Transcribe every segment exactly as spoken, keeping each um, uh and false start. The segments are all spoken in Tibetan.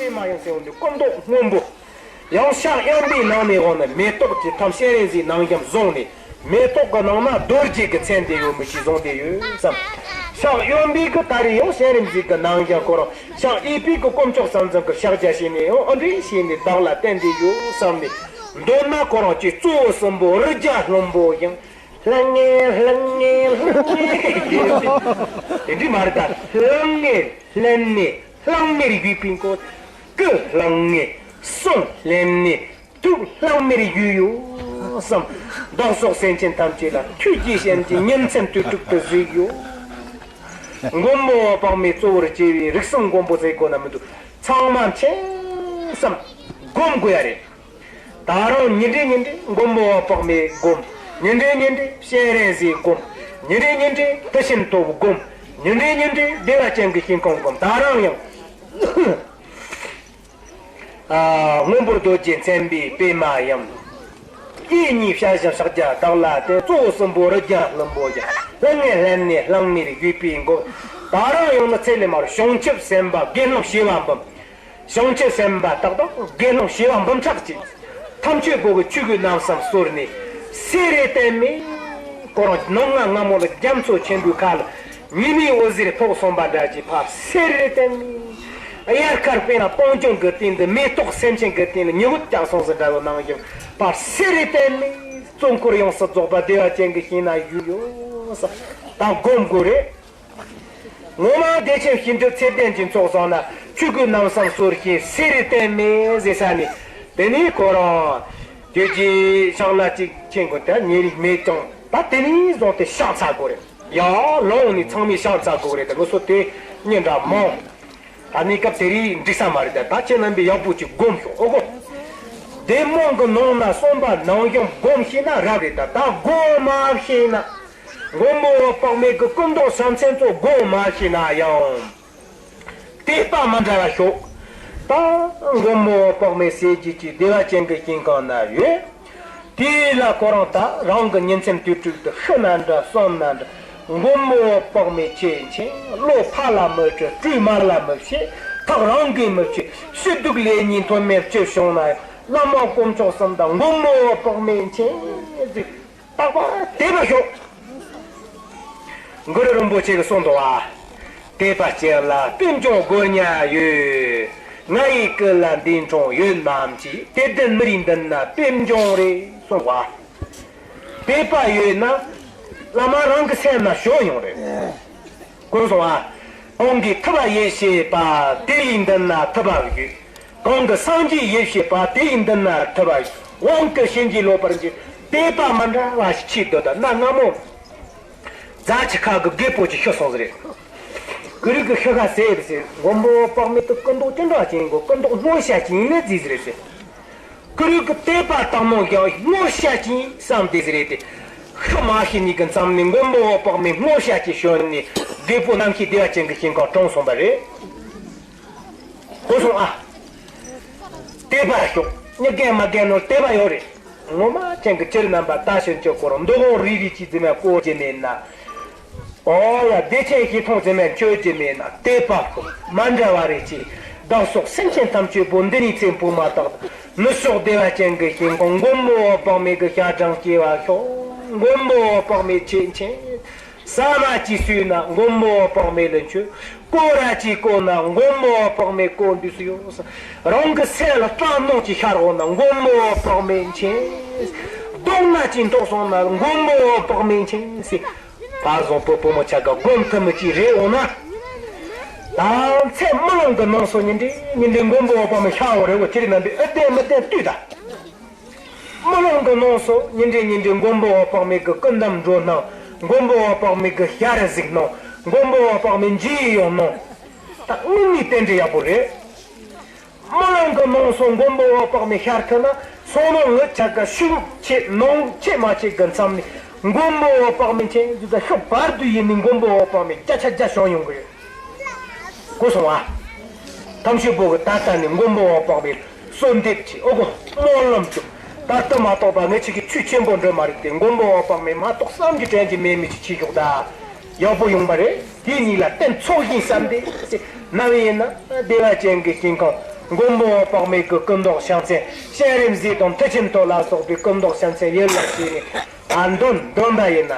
པདྨ་དབྱངས་ཟེར་བ་འདི་སྐུ་མདོག་སྔོན་པོ། ཡང་ཕྱག་གཡོན་པའི་ནང་ནས་འོང་ན་མེ་ཏོག་གི་ཐབ་སྤྱན་རས་གཟིགས་ནང་བཞིན་བཟུང་ནས། མེ་ཏོག་གི་ནང་ན་རྡོ་རྗེ་གི་མཚན་དེ་ཡོད་མི་ཞིག་བཟུང་བསྡད་ཡོད་བསམ། ཕྱག་གཡོན་པའི་གི་ད་རེས་ཡང་སྤྱན་རས་གཟིགས་ཀྱི་ནང་བཞིན་ཁོ་རང་ཕྱག་གཡས་པའི་གི་དཀོན་མཆོག་གསུམ་འཛིན་གྱི་ཕྱག་རྒྱ་བྱས་ནས་ཡང་ཨ་འདྲས་བྱས་ནས་བདག་ལ་བསྟན་བསྡད་ཡོད་བསམ་ནས། མདོར་ན་ཁོ་རང་གཅིག་གཙོ་བོ་གསུམ་པོ་རི་རྒྱལ་ལྷུན་པོ་ཡང་། ལྷང་ངེ་ལྷང་ངེ་ལྷང་ངེ། དེ་འདྲས་མ་རེད་ད། ལྷང་ངེ་ལྷང་ངེ་ལྷང་མེར་བཞུགས་པའི་མགོ། སྐུ་ལྷང་ངེ་གསུང་ལྷང་ངེ་ཐུགས་ལྷང་མེར་བཞུགས་ཡོད་བསམ། བདག་སོགས་སེམས་ཅན་ཐམས་ཅད་ལ་ཐུགས་རྗེ་ཅན་གྱི་ཉིན་མཚན་དུས་དྲུག་ཏུ་གཟིགས་ཡོད། མགོན་པོ་འོད་དཔག་མེད་གཙོ་བོར་གྱུར་པའི་རིགས་གསུམ་མགོན་པོ་ཟེར་དགོས་ན་མི་འདུག། ཚང་མ་མཁྱེན་བསམ་སྒོམ་དགོས་ཡ་རེད། ད་རུང་ཉིན་རེ་ཉིན་རེ་མགོན་པོ་འོད་དཔག་མེད་སྒོམ། ཉིན་རེ་ཉིན་རེ་སྤྱན་རས་གཟིགས་སྒོམ། ཉིན་རེ་ཉིན་རེ་དེ་བཞིན་ཐོབ་སྒོམ། ཉིན་རེ་ཉིན་རེ་བདེ་བ་ཅན་གྱི་ཞིང་ཁམས་སྒོམ། ད་རུང་ཡང་། ཨ། སྔོན་པོ་རྡོ་རྗེ་མཚན་པའི་པདྨ་དབྱངས། གཡས་གཉིས་བྱ་བཞིན་ཕྱག་རྒྱ་བདག་ལ་བསྟན། གཙོ་བོ་གསུམ་པོ་རི་རྒྱལ་ལྷུན་པོ་ཡང་། ལྷང་ངེ་ལྷང་ངེ་ལྷང་མེར་བཞུགས་པའི་མགོ། ད་རུང་ཡང་ན་ཚེ་ལས་མར་བྱང་ཆུབ་སེམས་དཔའ་དགེ་སློང་བྱེ་བ་འབུམ། བྱང་ཆུབ་སེམས་དཔའ་དག་དང་དགེ་སློང་བྱེ་བ་འབུམ་ཕྲག་གཅིག། ཐམས་ཅད་པོ་གི་ཆོས་གོས་རྣམ་གསུམ་གསོལ་ནས་སེ་ར་བསྟན་མས། ཁོ་རང་ནམ་ང་སྔ་མོ་ལ་རྒྱ་མཚོ་ཆེན་པོའི་ཁ་ལ་ཉི་མའི་འོད་ཟེར་ཕོག་སོང་བ་འདྲ་གྱི་ཕར་སེ་ར་བསྟན་མས། དབྱར་ཁར་དཔེར་ན་སྤང་ལྗོངས་ཀྱི་སྟེང་དུ་མེ་ཏོག་སེམས་ཅན་གྱི་སྟེང་ལ་ཉི་འོད་བཀྱགས་སོང་ཟེར་འདྲ་བོ་ནང་བཞིན་ཕར་སེ་ར་བསྟན་མས། གཙོ་འཁོར་ཡོངས་སུ་རྫོགས་པ་བདེ་བ་ཅན་གྱི་ཞིང་ན་བཞུགས་ཡོད་ས། ད་སྒོམ་དགོས་རེད། ངོ་མ་བདེ་ཆེན་ཞི་འགྲིབ་ཚད་ལྡན་གྱི་ཚོགས་བསགས་ན་ཆོས་གོས་རྣམ་གསུམ་གསོལ་ཞིང་སེ་ར་བསྟན་མས་ཟེར་ས་ནས། དེ་ནས་ཁོ་རང་དེ་གྱི་ཕྱག་ལ་གཅིག་ཕྱིན་དགོས་ད་ཉེ་རིགས་མེད་ཀྱང་ད་དེ་ནས་བཟུང་སྟེ་ཕྱག་འཚལ་དགོས་རེད། ཡ་ལོང་ནས་ཚང་མས་ཕྱག་འཚལ་དགོས་རེད་ད་ངོ་སོ་དེ་ཉིན་འདྲ་མང་། ད་གནས་སྐབས་དེ་རིགས་འགྲིག་ས་མ་རེད་ད། ད་ཁྱེད་རྣམ་པས་ཡག་པོ་ཅིག་སྒོམ་ཤོག་ཨོ་གོ། བདེ་སྨོན་གྱི་ནང་ན་གསུངས་པ་ནང་བཞིན་སྒོམ་ཤེས་ན་རབ་རེད་ད། ད་སྒོམ་མ་ཤེས་ན། མགོན་པོ་འོད་དཔག་མེད་ཀྱི་སྐུ་མདོག་ཕྱག་མཚན་ཚོ་སྒོམ་མ་ཤེས་ན་ཡང་། དད་པ་མ་འདྲ་བ་ཤོག། ད་མགོན་པོ་འོད་དཔག་མེད་ཟེར་རྒྱུ་ཅིག་བདེ་བ་ཅན་གྱི་ཞིང་ཁམས་ན་ཡོད། དེ་ལ་ཁོ་རང་ད་རང་གི་ཉིན་མཚན་དུས་དྲུག་ཏུ་ཤི་ན་འདྲ་གསོན་ན་འདྲ། མགོན་པོ་འོད་དཔག་མེད་ཁྱེད་མཁྱེན། བློ་ཕ་ལ་མི་སྤྲོད། སྤྲོས་མ་ལ་མི་བྱེད། ཐག་རང་གིས་མི་ཆོད། ཕྱི་སྡུག་ལས་ཉེས་མཐོ་དམན་སྤྱོད་བྱུང་ན། བླ་མ་དཀོན་མཆོག་གསུམ་དང་མགོན་པོ་འོད་དཔག་མེད་མཁྱེན་ཟེར། རྟག་པར་དད་པ་ཤོག། གུ་རུ་རིན་པོ་ཆེ་གིས་གསུངས་འདུག་བ། དད་པ་ཅན་ལ་པད་འབྱུང་དགོས་ཉག་ཡོད། ང་ཡི་སྐུ་ལ་འདས་འཁྲུངས་ཡོད་མ་མཆིས། དད་ལྡན་མི་རིགས་མདུན་ན་པད་འབྱུང་རེད་གསུངས་བ། དད་པ་ཡོད་ན་བླ་མ་རང་གི་སེམས་ན་བྱོན་ཡོང་རེད། གོ་སོང་ཨ། གང་གིས་ཐུབ་པ་ཡིད་བྱེད་པ། དེ་ཡི་མདུན་ན་ཐུབ་པ་ཡོད། གང་གིས་སངས་རྒྱས་ཡིད་བྱེད་པ། དེ་ཡི་མདུན་ན་ཐུབ་པ་ཡོད། དབང་གི་བྱིན་གྱིས་རློབ་པར་འགྱུར། དད་པ་མི་འདྲ་བ་ཞིག་ཆེད་དུ་དང་གནའ་སྔ་མོ། རྫ་ཆུ་ཁ་གི་རྒད་པོ་ཅིག་ཤི་སོང་ཟེར་རེད། གུ་རུ་གི་ཤི་ཁ་ཟེར་ཟེར། མགོན་པོ་འོད་དཔག་མེད་དུ་སྐུ་མདོག་ཅི་འདྲ་ཅན་གོ་སྐུ་མདོག་སྔོ་ཤ་ཅན་ནི་ཟེར་ཟེར་རེད་ཟེར། གུ་རུ་གི་དད་པ་དག་མོ་ཡང་སྔོ་ཤ་ཅན་བསམ་དེ་ཟེར་རེད་དེ། ཤི་མ་ཤི་ནི་གི་མཚམས་ནས་མགོན་པོ་འོད་དཔག་མེད་སྔོ་ཤ་ཅན་བྱོན་ནས་རྒད་པོ་རྣམ་ཤེས་བདེ་བ་ཅན་གྱི་ཞིང་ཁམས་གྲོངས་སོང་བ་རེད། གོ་སོང་ཨ། དད་པ་ཤོག། མི་རྒན་མ་རྒན་ནོར་དད་པ་ཡོད་རེད། ངོ་མ་ཅན་གྱི་ཁྱེད་རྣམ་པ་ལྟ་ཞིབ་བྱེད་སྐོར་མདོ་དབང་རིལ་རིལ་གྱིས་འཛིན་པའི་སྐོར་གྱི་མེད་ན། ཨོ་ཡ་བདེ་ཆེན་ཞི་མཐོང་འཛིན་པའི་ཆོས་ཀྱི་མེད་ན་དད་པ་ཤོག། མ་འདྲ་བ་རེ་ཅིག། བདག་སོགས་སེམས་ཅན་ཐམས་ཅད་པོ་འདི་ནི་ཚེ་འཕོས་མ་ཐག་ནུབ་ཕྱོགས་བདེ་བ་ཅན་གྱི་ཞིང་ཁམས་མགོན་པོ་འོད་དཔག་མེད་ཀྱི་ཞབས་དྲུང་སྐྱེ་བར་ཤོག། མགོན་པོ་འོད་དཔག་མེད་ཁྱེད་མཁྱེན། ཟ་མ་ཅིག་ཟོས་ན་མགོན་པོ་འོད་དཔག་མེད་ལ་མཆོད། སྐོར་ར་ཅིག་བསྐོར་ན་མགོན་པོ་འོད་དཔག་མེད་སྐོར་འདུས་སུ་ཡོད། རང་གི་སེམས་ལ་སྐྲག་སྣང་ཅིག་ཤར་འོང་ན་མགོན་པོ་འོད་དཔག་མེད་མཁྱེན། གདོང་ན་ཅིག་འདོགས་སོང་ན་མགོན་པོ་འོད་དཔག་མེད་མཁྱེན་ཟེར། ད་བཟང་པོ་བུ་མོ་ཆ་ག་སྒོམ་ཐུབ་མི་ཅིག་རེད་འོང་ན། ད་ཚེ་རྨི་ལམ་གྱི་ནང་སོ་ཉིན་རེ་ཉིན་རེ་མགོན་པོ་འོད་དཔག་མེད་ཤར་འོང་རེད་འོ། ཁྱེད་རྣམ་པས་ཨེ་བདེན་མི་བདེན་ལྟོས་ད། རྨི་ལམ་གྱི་ནང་སོ་ཉིན་རེ་ཉིན་རེ་མགོན་པོ་འོད་དཔག་མེད་ཀྱི་སྐུ་འདམ་འགྲོ་སྣང་། མགོན་པོ་འོད་དཔག་མེད་ཀྱི་ཞལ་གཟིགས་སྣང་། མགོན་པོ་འོད་དཔག་མེད་མཇལ་ཡོང་སྣང་། ད་དངོས་གནས་རྟེན་འབྲེལ་ཡག་པོ་རེད། རྨི་ལམ་གྱི་ནང་སོ་མགོན་པོ་འོད་དཔག་མེད་ཤར་ཐུབ་ན་སོ་ནོ་ངུ་ཆ་ག་ཤུགས་ཆེ་ནང་ཆེ་མ་ཆེ་གི་མཚམས་ནས་མགོན་པོ་འོད་དཔག་མེད་མཁྱེན་ཟེར་ད་ཤོག་བར་དུ་ཡིན་ནི་མགོན་པོ་འོད་དཔག་མེད་བརྒྱ་ཆ་བརྒྱ་བྱོན་ཡོང་གི་ཡོད། གོ་སོང་ཨ། ཐམས་ཅད་པོ་གི་ད་ལྟ་ནས་མགོན་པོ་འོད་དཔག་མེད་གསོལ་འདེབས་ཀྱིས་ཨོ་གོ་སྨོན་ལམ་བྱུང་། ད་ལྟ་མ་གཏོགས་པ་ངེད་ཅག་གི་ཆོས་ཆེན་པོ་འགྲོ་མ་རེད་དེ་མགོན་པོ་འོད་དཔག་མེད་མ་གཏོགས་བསམ་གྱིས་དྲན་གྱི་མེད་མི་ཅིག་ཆེ་ཤོག་ད་ཡག་པོ་ཡོང་པ་རེད། དེ་གཉིས་ལ་བརྟེན་ཚོགས་ཞིང་བསམ་སྟེ་ཟེར་ན་བས་ཡིན་ན་བདེ་བ་ཅན་གྱི་ཞིང་ཁམས་ མགོན་པོ་འོད་དཔག་མེད་ཀྱི་སྐུ་མདོག་ཕྱག་མཚན་སྤྱན་རིམ་བཞི་དང་མཐུ་ཆེན་ཐོད་ལ་སོགས་པའི་སྐུ་མདོག་ཕྱག་མཚན་ཡིད་ལ་བྱས་ནས། ཨ། འདོན་འདོན་པ་ཡིན་ན།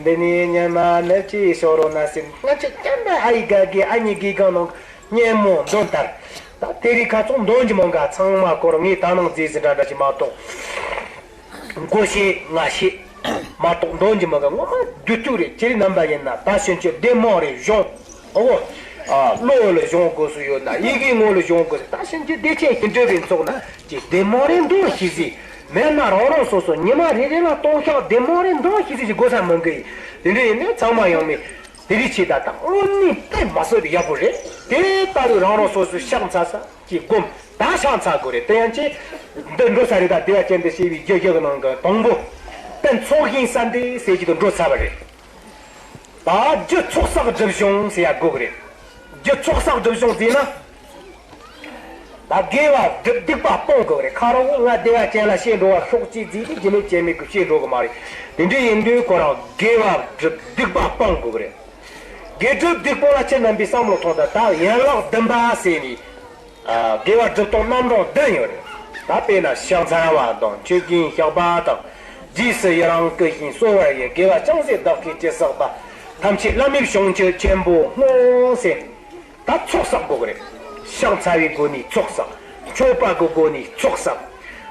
འདི་ནས་ཉི་མ་ནུབ་ཀྱི་ཞོ་རོ་ན་ཟེར། ང་ཆོས་ཀྱང་འདྲ་ཨ་ཡི་ག་གི་ཨ་ནི་གི་གང་ནང་སྙན་མོ་འདོན་ལྟར། ད་དེ་རིང་ཁ་ཚོགས་འདོན་གྱི་མོ་འགའ་ཚང་མ་སྐོར་ངས་ད་ནང་རྫས་ཟིན་འདྲ་འདྲ་ཞིག་མ་གཏོགས། མགོ་ཤེས་ང་ཤེས་མ་གཏོགས་འདོན་གྱི་མི་ག་ངོ་མ་རྒྱུ་ཐུག་རེད། ཁྱེད་རིགས་རྣམ་པ་ཡིན་ན་ད་ཕྱིན་ཆད་བདེ་མོ་རེ་གཞུང་། ཨོ། ཨ། བློ་ལ་གཞུང་དགོས་སུ་ཡོད་ན་ཡི་གེ་ངོ་ལ་གཞུང་དགོས་ཟེར། ད་ཕྱིན་ཆད་བདེ་ཆེན་ཞི་འགྲོ་བའི་ཚོགས་ན་ཀྱི་བདེ་མོ་རེ་འདོན་ཤེས་ཟིན་མེད་ན། རང་རང་སོ་སོ་ཉི་མ་རེ་རེ་ལ་སྟོང་ཤག་བདེ་མོ་རེ་འདོན་ཤེས་ཟིན་གྱི་དགོས་ས་མི་འགི་ཡིན། དེ་འདྲ་ཡིན་ནས་ཚང་མ་ཡང་མེད། དེ་རིགས་ཆེ་ད་དང་དངོས་གནས་དཔེ་མ་སྲིད་པའི་ཡག་པོ་རེད། དེ་ལྟ་བུའི་རང་རང་སོ་སོའི་ཕྱག་འཚལ་ས་ཀྱི་སྒོམ་ད་ཕྱག་འཚལ་དགོས་རེད། དེ་ཡང་ཅི། འདི་འགྲོ་ས་རེད། ད་བདེ་བ་ཅན་དུ་གཤེགས་པའི་རྒྱུ་བཞི་གི་ནང་གི་དང་པོ། དཔལ་ཚོགས་ཞིང་གསལ་འདེབས་ཟེར་གྱི་དུ་འགྲོ་ཚར་བ་རེད། ད་རྒྱུ་ཚོགས་བསགས་སྒྲིབ་སྦྱོང་ཟེར་ཡ་དགོས་གི་རེད། རྒྱུ་ཚོགས་བསགས་སྒྲིབ་སྦྱོང་ཟེར་ན། ད་དགེ་བ་སྒྲུབ་སྡིག་པ་སྤོང་དགོས་རེད། ཁ་རོག་ང་བདེ་བ་ཅན་ལ་བཤད་འགྲོ་བ་ཤོག་ཅིག་རྫིས་ཏེ་རྒྱུ་མེད་རྐྱེན་མེད་ཀྱི་བཤད་འགྲོ་གི་མ་རེད། དེ་འདྲ་ཡིན་དུས་ཁོ་རང་དགེ་བ་སྒྲུབ་སྡིག་པ་སྤོང་དགོས་རེད། དགེ་སྒྲུབ་སྡིག་སྤོང་ལ་ཁྱེད་རྣམ་པས་བསམ་བློ་ཐོངས་དང་། ད་ཡན་ལག་བདུན་པ་ཟེར་ནས། ཨ། དགེ་བ་སྒྲུབ་སྟངས་རྣམ་གྲངས་བདུན་ཡོད་རེད། ད་དཔེར་ན་ཕྱག་འཚལ་བ་དང་མཆོད་ཀྱིན་བཤགས་པ་དང་། རྗེས་སུ་ཡི་རང་བསྐུལ་ཞིང་གསོལ་བར་བའི་དགེ་བ་ཅུང་ཟད་བདག་གིས་ཅི་བསགས་པ། ཐམས་ཅད་བླ་མེད་བྱུང་ཆོག་ཆེན་པོ་སྔོན་ཟེར། ད་ཚོགས་བསགས་དགོས་ཀྱི་རེད། ཕྱག་འཚལ་བའི་སྒོ་ནས་ཚོགས་བསགས། མཆོད་པ་གི་སྒོ་ནས་ཚོགས་བསགས།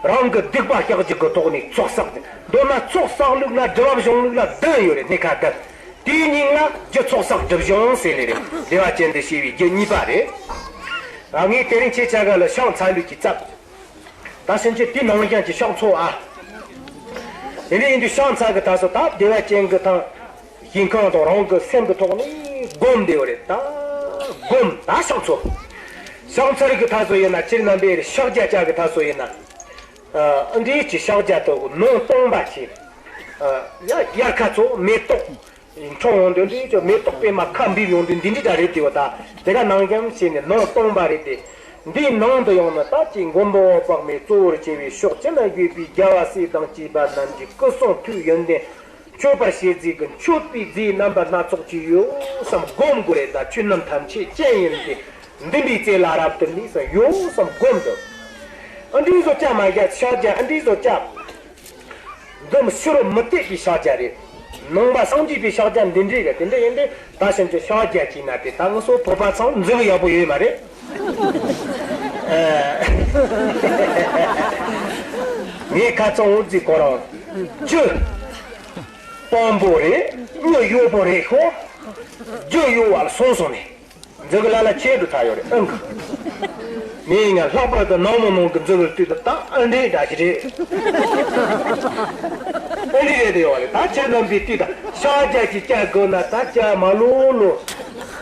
རང་གི་སྡིག་པ་བཤགས་རྒྱུ་གི་ཐོག་ནས་ཚོགས་བསགས། མདོར་ན་ཚོགས་བསགས་ལུགས་ལ་སྒྲུབ་པ་སྦྱོང་ལུགས་ལ་བདུན་ཡོད་རེད། སྣེ་ཁ་བདུན། དེའི་སྙིང་ལ་རྒྱུ་ཚོགས་བསགས་སྒྲིབ་སྦྱོང་ཟེར་ལེ་རེད། བདེ་བ་ཅན་དུ་གཤེགས་པའི་རྒྱུ་གཉིས་པ་རེད། ཨ། ངས་དེ་རིང་ཁྱེད་ཅག་ག་ལ་ཕྱག་འཚལ་ལུགས་ཀྱི་རྩ། ད་ཕྱིན་ཆད་དེའི་ནང་བཞིན་གྱི་ཕྱག་འཚལ་ཨ། དེ་འདྲ་ཡིན་དུས་ཕྱག་འཚལ་གི་ད་སོ་ད་བདེ་བ་ཅན་གི་དང་། ཞིང་ཁམས་དང་རང་གི་སེམས་ཀྱི་ཐོག་ནས་སྒོམ་བསྡད་ཡོད་རེད། ད་སྒོམ་ད་ཕྱག་འཚལ། ཕྱག་འཚལ་གི་ད་སོ་ཡིན་ན་ཁྱེད་རྣམ་པས་ཕྱག་རྒྱ་བཅའ་གི་ད་སོ་ཡིན་ན། ཨ། འདིའི་ཕྱག་རྒྱ་དུ་ནང་སྟོང་པ་ཆེ། ཨ། ཡ་དབྱར་ཁ་ཚོ་མེ་ཏོག་འཁྲུངས་འོང་དུས་འདིའི་ཅོ་མེ་ཏོག་པད་མ་ཁ་འབིབས་ཡོང་དུས་འདི་འདྲ་རེད་དེ་བ། ད་དེ་ག་ནང་རྐྱང་བྱས་ནས་ནང་སྟོང་པ་རེད་དེ། འདིའི་ནང་དུ་ཡང་ན་ད་ཅིག་མགོན་པོ་འོད་དཔག་མེད་གཙོ་བོར་བྱས་པའི་ཕྱོགས་བཅུ་ན་བཞུགས་པའི་རྒྱལ་བ་སྲས་དང་བཅས་པ་རྣམས་ཀྱི་སྐུ་གསུང་ཐུགས་ཡོན་ཏན་མཆོད་པར་བྱེད་རྫས་ཀྱི་མཆོད་པའི་རྫས་རྣམ་པ་སྣ་ཚོགས་ཀྱི་ཡོད་བསམ་སྒོམ་དགོས་རེད། ད་ཆོས་རྣམས་ཐམས་ཅད་སྤྱན་ཡིན་ཏེ། འདུན་པའི་རྩེ་ལ་རབ་ཏུ་གནས་སུ་ཡོད་བསམ་སྒོམ་དུ། ཨ་འདྲི་བཟོ་ཅག་མ་རྒྱ་ཕྱག་རྒྱ་ཨ་འདྲི་བཟོ་ཅག་འདི་མི་ཕྱི་རུ་མི་གཏད་པའི་ཕྱག་རྒྱ་རེད། ནང་པ་སངས་རྒྱས་པའི་ཕྱག་རྒྱ་འདི་འདྲའི་གི་དེ་འདྲ་ཡིན་ཏེ། ད་ཕྱིན་ཆད་ཕྱག་རྒྱ་བྱས་ན་དེ་ད་ང་ཚོ་བོད་པ་ཚང་མཛུབ་ཡག་པོ་ཡོད་མ་རེད། ཨ། ངའི་ཁ་ཚང་འུར་ཟི་ཁོ་རང་། ཅི། དཔང་པོ་རེད། དངུལ་ཡོད་པོ་རེད་ཤོག་རྒྱུ་ཡོད་བ་ལ་སོང་སོང་ནས། འཛིན་གི་ལ་ལ་ཁྱེད་འགྲོ་ཚར་ཡོད་རེད། ཨང་། མི་ཡིན་ཡང་ལྷག་པར་དུ་ནང་མི་ནང་གི་འཛིན་གི་ལྟོས་དང་ད་ཨ་འདྲེ་འདྲ་ཞིག་རེད། ཨ་འདྲེ་རེད་དེ་ཡོད་རེད། ད་ཁྱེད་རྣམ་པའི་ལྟོས་དང་ཤ་རྒྱ་ཞིག་བཅའ་དགོས་ན་ད་བཅའ་མ་ལོ་ལོ།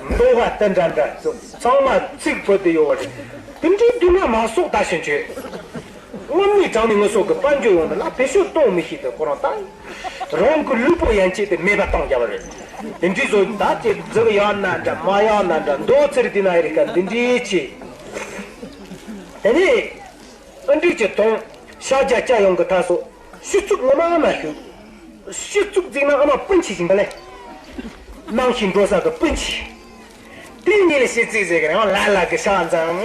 མདོ་བ་ལྟ་འདྲ་འདྲ་ཚང་མ་ཚིག་བུད་དེ་ཡོད་རེད། དེ་འདྲའི་དུས་ན་མ་སོགས་ད་ཕྱིན་ཆད། དངོས་གནས་དྲང་ནས་ངུ་སོགས་ཀྱི་དཔལ་འབྱོར་ཡོང་འདི་ལ་བེད་སྤྱོད་གཏོང་མི་ཤེས་ཏེ་ཁོ་རང་ད། རང་གི་ལུས་པོ་ཡན་ཆད་དེ་མེད་པ་བཏང་རྒྱབ་པ་རེད། དེ་འདྲའི་བཟོ་ད་ཅེ་འཛུགས་ཡག་ན་འདྲ་མ་ཡག་ན་འདྲ་མདོ་ཚིར་དེ་ན་ཡི་རིགས་ཀ་འདི་འདྲའི་ཆེ། དེ་ནས་ཨ་འགྲིག་ཅེ་དང་ཤ་རྒྱ་སྐྱ་ཡོང་གི་ད་སོ་ཤི་ཚུགས་ངོ་མ་ཨ་མ་ཤི། ཤི་ཚུགས་འཛིག་ན་ཨ་མ་སྤུན་ཆེ་ཞིང་ག་ལེ། ནང་བཞིན་འགྲོ་ས་གི་སྤུན་ཆེ། དེ་ཉིད་ལ་ཤེས་ཚིག་ཟེར་གི་རང་ལ་ལ་གི་ཤ་འཛམ།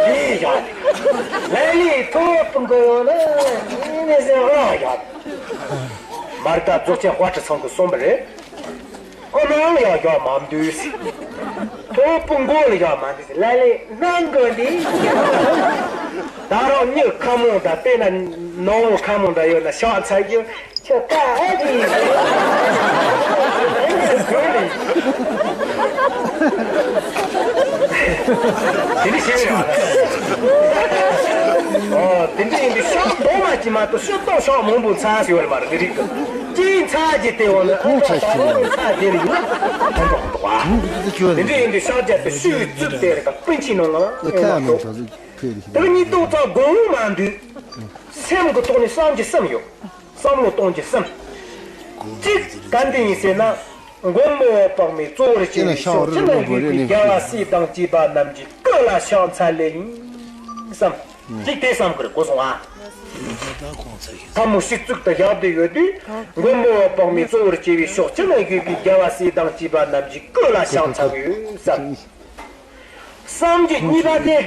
ལས་ཡག་ལས་ལས་ཐོབ་པ་འགོ་ཡོང་ན་ནི་ཟེར་རང་ཡག་མར་ད་རྫོགས་ཆེན་དཔའ་ཁྲི་ཚང་གི་གསུངས་པ་རེད། ཨོ་ནང་ལ་ཡག་ཡག་མ་འདུས། ཐོབ་པ་འགོ་ལ་ཡག་མ་འདུས་ལ་ལས་ནང་གི་ནི། ད་རང་མྱི་ཁ་མོང་ད་དཔེ་ན་ནང་བོ་ཁ་མོང་ད་ཡོད་ན་ཤ་ཚ་རྒྱུ། ཁྱོད་ཀ་ཨེ་ཀི། དེ་འདྲ་ཞིག་རེད། ཨོ། དེ་འདྲ་ཡིན་དུས་ཤག་རྡོག་མ་གཅིག་མ་གཏོགས་ཤུ་རྡོག་ཤག་མང་པོ་ཚ་ཟེར་བ་རེད་མ་རེད་འདི་རིགས་ཀྱི། གཅིག་ཚ་གྱི་དེ་འོ་ན་ཨ་ཅག་ད་རུང་ཚ་དེ་རིགས་ཡིན་ན་ཕན་ཐོགས་འདུག་ཨ། དེ་འདྲ་ཡིན་དུས་ཤག་རྒྱབ་ཏུ་ཤུ་ཡི་རྩུབ་དེ་རེད་ཀ་སྤུན་མཆེད་ནང་ང་ཨེ་མ་གཏོགས། དེ་གཉིས་ཏོག་ཙམ་དགོངས་མ་འདུག་སེམས་ཀྱི་ཐོག་ནས་བསམ་གྱི་བསམ་ཡོད། བསམ་བློ་གཏོང་གི་བསམ། གཅིག་ག་འདི་ཡིན་ཟེར་ན། མགོན་པོ་འོད་དཔག་མེད་གཙོ་བོར་བྱས་པའི་ཕྱོགས་བཅུ་ན་བཞུགས་པའི་རྒྱལ་བ་སྲས་དང་བཅས་པ་རྣམས་ཀྱི་སྐུ་ལ་ཕྱག་འཚལ་ལེ་ཡིན་བསམ། གཅིག་དེ་བསམ་དགོས་རེད་གོ་སོང་ཨ། ཐལ་མོ་སྤྱི་གཙུག་ཏུ་བཞག་སྟེ་ཡོད་དུས། མགོན་པོ་འོད་དཔག་མེད་གཙོ་བོར་གྱུར་པའི་ཕྱོགས་བཅུ་ན་བཞུགས་པའི་རྒྱལ་བ་སྲས་དང་བཅས་པ་རྣམས་ཀྱི་སྐུ་ལ་ཕྱག་འཚལ་གྱི་ཡོད་བསམ། བསམ་རྒྱུ་གཉིས་པ་དེ།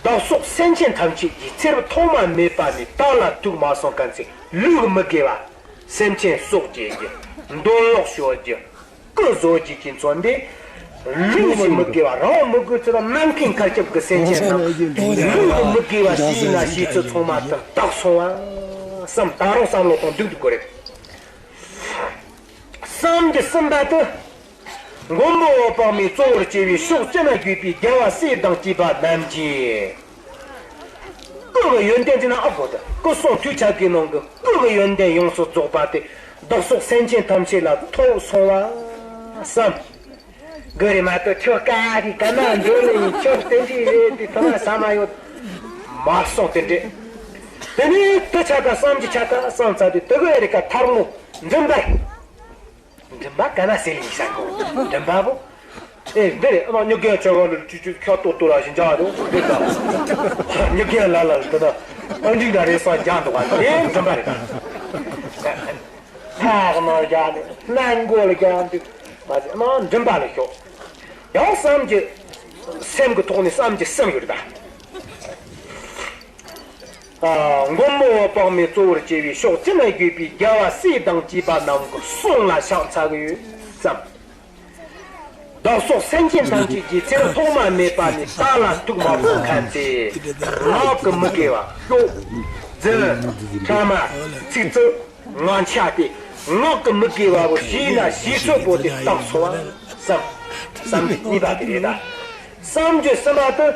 བདག་སོགས་སེམས་ཅན་ཐམས་ཅད་ཀྱི་ཚེ་རབས་ཐོག་མ་མེད་པ་ནས་ད་ལ་ཐུག་མ་སོང་མཁན་ཚེ་ལུས་མི་དགེ་བ། སེམས་ཅན་སྲོག་བཅད་རྒྱུ། འདོད་ལོག་ཞོག་རྒྱུ། སྐུ་བཟོ་རྒྱུ་གྱི་མཚོན་ཏེ། ལུས་ཀྱི་མི་དགེ་བ། རང་མི་དགོས་ཚུལ་དང་ནམ་མཁའི་མཁའ་ཁྱབ་ཀྱི་སེམས་ཅན་དང་། ལུས་ཀྱི་མི་དགེ་བ་བྱས་ན་བྱས་ཚུལ་ཚང་མ་དག་དག་སོང་བ་བསམ། ད་རུང་བསམ་བློ་གཏོང་འདུག་འདུག་གོ་རེད། བསམ་རྒྱུ་གསུམ་པ་དེ། མགོན་པོ་འོད་དཔག་མེད་གཙོ་བོར་གྱུར་པའི་ཕྱོགས་བཅུ་ན་བཞུགས་པའི་རྒྱལ་བ་སྲས་དང་བཅས་པ་རྣམས་ཀྱི་སྐུ་གི་ཡོན་ཏན་ཅི་ན་ཨ་བོ་དང་སྐུ་གསུང་ཐུགས་ཆ་གི་ནང་གི་སྐུ་གི་ཡོན་ཏན་ཡོངས་སུ་རྫོགས་པ་དེ། བདག་སོགས་སེམས་ཅན་ཐམས་ཅད་ལ་ཐོབ་སོང་བ་བསམ། གི་རེད་མ་གཏོགས་ཁྱོད་ཀ་རེ་ག་ན་འགྲོ་ནས་ཁྱོད་དེ་འདྲས་རེད་དེ་ཐོབ་ན་ས་མ་ཡོད། མ་གསུངས་དེ་འདྲས། དེ་ནས་དེ་ཆ་ཀ་བསམ་གྱི་ཆ་ཀ་བསམ་ཚར་དུས་དེ་གི་རེ་ཀ་ཐལ་མོ་མགྲིན་པར། མགྲིན་པ་ག་ན་ཟེར་ལིང་ཤ་གོ། མགྲིན་པ་བོ། ཨེ་འདི་རེད། ཨ་མ་ཉི་རྒན་ཆོས་གོ་ལ་ཅུ་ཅུ་ཁྱོད་ཏོ་ཏོ་ལ་ཞིང་ཇག་རེད་འདི་ད། ཉི་རྒན་ལ་ལ་འདི་ན་ཨ་འཇིག་ན་རེ་སང་ཇག་འདུག་ག་དེ་མགྲིན་པ་རེད་ད། ཁག་ནང་ཇག་ནི་སྣ་མགོ་ལ་ཇག་འདུག་མ་ཟེར་ཨ་མ་མགྲིན་པ་ལ་ཤོག། ཡང་བསམ་གྱི་སེམས་ཀྱི་ཐོག་ནས་བསམ་གྱི་སེམས་ཡོད་རེད་ད། མགོན་པོ་འོད་དཔག་མེད་གཙོ་བོར་གྱུར་པའི་ཕྱོགས་བཅུ་ན་བཞུགས་པའི་རྒྱལ་བ་སྲས་དང་བཅས་པ་རྣམས་ཀྱི་གསུང་ལ་ཕྱག་འཚལ་གྱི་ཡོད་བསམ། བདག་སོགས་སེམས་ཅན་ཐམས་ཅད་ཀྱི་ཚེ་རབས་ཐོག་མ་མེད་པ་ནས་ད་ལ་ཐུག་མ་སོང་མཁན་ཚེ་ངག་གི་མི་དགེ་བ། ཤོག། རྫུན། ཕྲ་མ། ཚིག་རྩུབ། ངག་འཁྱལ་ཏེ། ངག་གི་མི་དགེ་བ་བོ་བྱས་ན་བྱས་ཚོད་པོ་དེ་དག་སོང་བ་བསམ། བསམ་གྱི་གཉིས་པ་དེ་རེད་ད། བསམ་རྒྱུ་གསུམ་པ་དེ།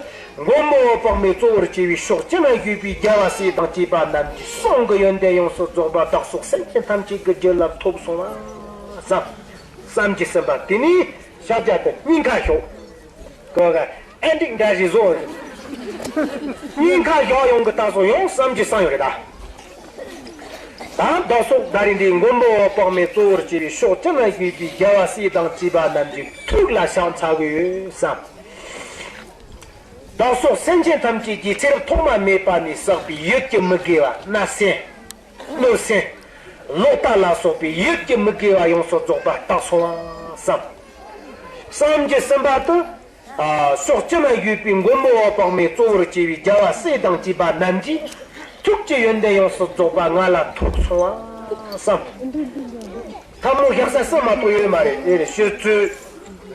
མགོན་པོ་འོད་དཔག་མེད་གཙོ་བོར་གྱུར་པའི་ཕྱོགས་བཅུ་ན་བཞུགས་པའི་རྒྱལ་བ་སྲས་དང་བཅས་པ་རྣམས་ཀྱི་གསུང་གི་ཡོན་ཏན་ཡོངས་སུ་རྫོགས་པ་བདག་སོགས་སེམས་ཅན་ཐམས་ཅད་ཀྱི་རྒྱུད་ལ་ཐོབ་སོང་བ་བསམ། བསམ་རྒྱུ་གསུམ་པ་དེ་ནས་ཕྱག་རྒྱ་དེ་སྙིང་ཁ་ཤོག། གོ་ག་ཨེ་འགྲིག་འདྲ་ཞིག་བཟོ། སྙིང་ཁ་ཤོག་ཡོང་གི་ད་སོ་ཡོང་བསམ་གྱི་བསམ་ཡོད་རེད་ད། ད་བདག་སོགས་ད་རིང་འདིའི་མགོན་པོ་འོད་དཔག་མེད་གཙོ་བོར་གྱུར་པའི་ཕྱོགས་བཅུ་ན་བཞུགས་པའི་རྒྱལ་བ་སྲས་དང་བཅས་པ་རྣམས་ཀྱི་ཐུགས་ལ་ཕྱག་འཚལ་གྱི་ཡོད་བསམ། བདག་སོགས་སེམས་ཅན་ཐམས་ཅད་ཀྱི་ཚེ་རབས་ཐོག་མ་མེད་པ་ནས་བསགས་པའི་ཡུལ་གྱི་མི་དགེ་བ་བརྣབ་སེམས། གནོད་སེམས། ལོག་ལྟ་ལ་སོགས་པའི་ཡུལ་གྱི་མི་དགེ་བ་ཡོངས་སུ་རྫོགས་པ་དག་སོང་བ་བསམ། བསམ་རྒྱུ་གསུམ་པ་དེ། ཕྱོགས་བཅུ་ན་བཞུགས་པའི་མགོན་པོ་འོད་དཔག་མེད་གཙོ་བོར་གྱུར་པའི་རྒྱལ་བ་སྲས་དང་བཅས་པ་རྣམས་ཀྱི་ཐུགས་ཀྱི་ཡོན་ཏན་ཡོངས་སུ་རྫོགས་པ་ང་ལ་ཐོབ་སོང་བ་བསམ། ཐལ་མོ་བཞག་ས་གསུམ་མ་གཏོགས་ཡོད་མ་རེད། དེ་རེད་ཤོད་ཚོད།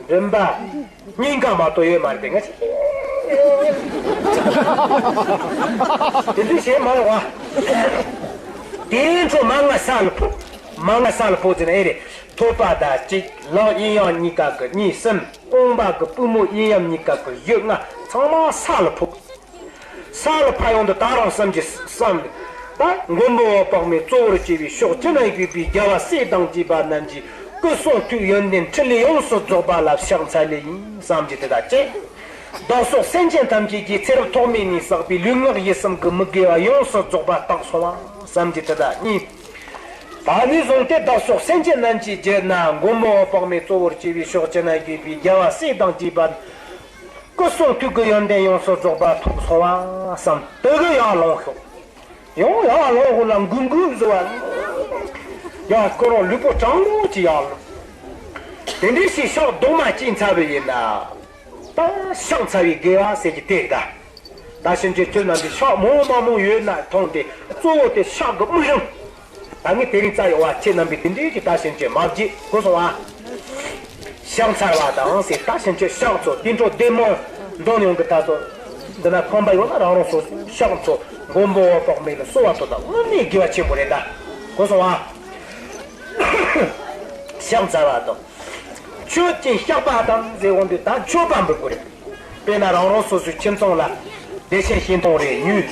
མགྲིན་པ། སྙིང་ག་མ་གཏོགས་ཡོད་མ་རེད་དེ་ང་ཚོ། དེ་འདྲ་བྱེད་མ་རུང་བ། དེའི་འཕྲོ་མ་ང་ས་ལ་ཕོག། མ་ང་ས་ལ་ཕོག་ཟེར་ན་ཨེ་རེད། ཐོད་པ་དང་གཅིག། ལག་གཡས་གཡོན་གཉིས་ཀ་གི་གཉིས་གསུམ། རྐང་པ་གི་པུས་མོ་གཡས་གཡོན་གཉིས་ཀ་གི་བཞི་ལྔ་ཚང་མ་ས་ལ་ཕོག། ས་ལ་ཕར་ཡོང་དུས་ད་རུང་བསམ་གྱི་བསམ། ད་མགོན་པོ་འོད་དཔག་མེད་གཙོ་བོར་གྱུར་པའི་ཕྱོགས་བཅུ་ན་བཞུགས་པའི་རྒྱལ་བ་སྲས་དང་བཅས་པ་རྣམས་ཀྱི་སྐུ་གསུང་ཐུགས་ཡོན་ཏན་ཕྲིན་ལས་ཡོངས་སུ་རྫོགས་པ་ལ་ཕྱག་འཚལ་ལེ་ཡིན་བསམ་གྱི་དེ་དག་བཅས། བདག་སོགས་སེམས་ཅན་ཐམས་ཅད་ཀྱི་ཚེ་རབས་ཐོག་མེད་ནས་བསགས་པའི་ལུས་ངག་ཡིད་གསུམ་གྱི་མི་དགེ་བ་ཡོངས་སུ་རྫོགས་པ་དག་སོང་བ་བསམ་གྱི་དེ་དག་གཉིས། ད་ནས་བཟུང་སྟེ་བདག་སོགས་སེམས་ཅན་རྣམས་ཀྱི་རྒྱུད་ན་མགོན་པོ་འོད་དཔག་མེད་གཙོ་བོར་གྱུར་པའི་ཕྱོགས་བཅུ་ན་བཞུགས་པའི་རྒྱལ་བ་སྲས་དང་བཅས་པ། སྐུ་གསུང་ཐུགས་ཀྱི་ཡོན་ཏན་ཡོངས་སུ་རྫོགས་པ་ཐོབ་སོང་བ་བསམ། དེ་གི་ཡར་ལངས་ཤོག། ཡང་ཡར་ལངས་ཤོག་ལ་འགུལ་འགུལ་བཟོ་བ། ཡང་ཁོ་རང་ལུས་པོ་གྲང་མོ་ཅིག་ཡར་ལངས། དེ་འདྲའི་ཞིག་ཕྱག་རྡོག་མ་གཅིག་འཚལ་བ་ཡིན་ན། ད་ཕྱག་འཚལ་བའི་དགེ་བ་ཟེར་གྱི་དེ་ད། ད་ཕྱིན་ཆད་ཁྱོད་རྣམས་ཀྱི་ཕྱག་མང་མང་མང་ཡོད་ན་མཐོང་སྟེ་གཙོ་བོ་དེ་ཕྱག་གི་དམིགས་རིམ། ད་ངས་དེ་རིང་རྩ་ཡོང་བ་ཁྱེད་རྣམ་པས་དེ་འདྲའི་གི་ད་ཕྱིན་ཆད་མ་བརྗེད་གོ་སོང་ཨ། ཕྱག་འཚལ་བ་དང་ཟེར་ད་ཕྱིན་ཆད་ཕྱག་ཚོ་དེ་འཕྲོ་བདེ་མོ་འདོན་ཡོང་གི་ད་ཚོ། འདི་ན་ཁོམ་པ་ཡོད་ན་རང་རང་སོ་སོའི་ཕྱག་ཚོ་མགོན་པོ་འོད་དཔག་མེད་ལ་གསོལ་བ་ཐོབ་ད་དངོས་གནས་དགེ་བ་ཆེན་པོ་རེད་ད་གོ་སོང་ཨ། ཕྱག་འཚལ་བ་དང་། མཆོད་ཅིང་བཤགས་པ་དང་ཟེར་འོང་དུས་ད་མཆོད་པ་འབུལ་དགོས་རེད། དཔེར་ན་རང་རང་སོ་སོའི་ཁྱིམ་ཚང་ལ་བདེ་ཆེན་སྐྱིན་གཏོང་རེ་ཉོས།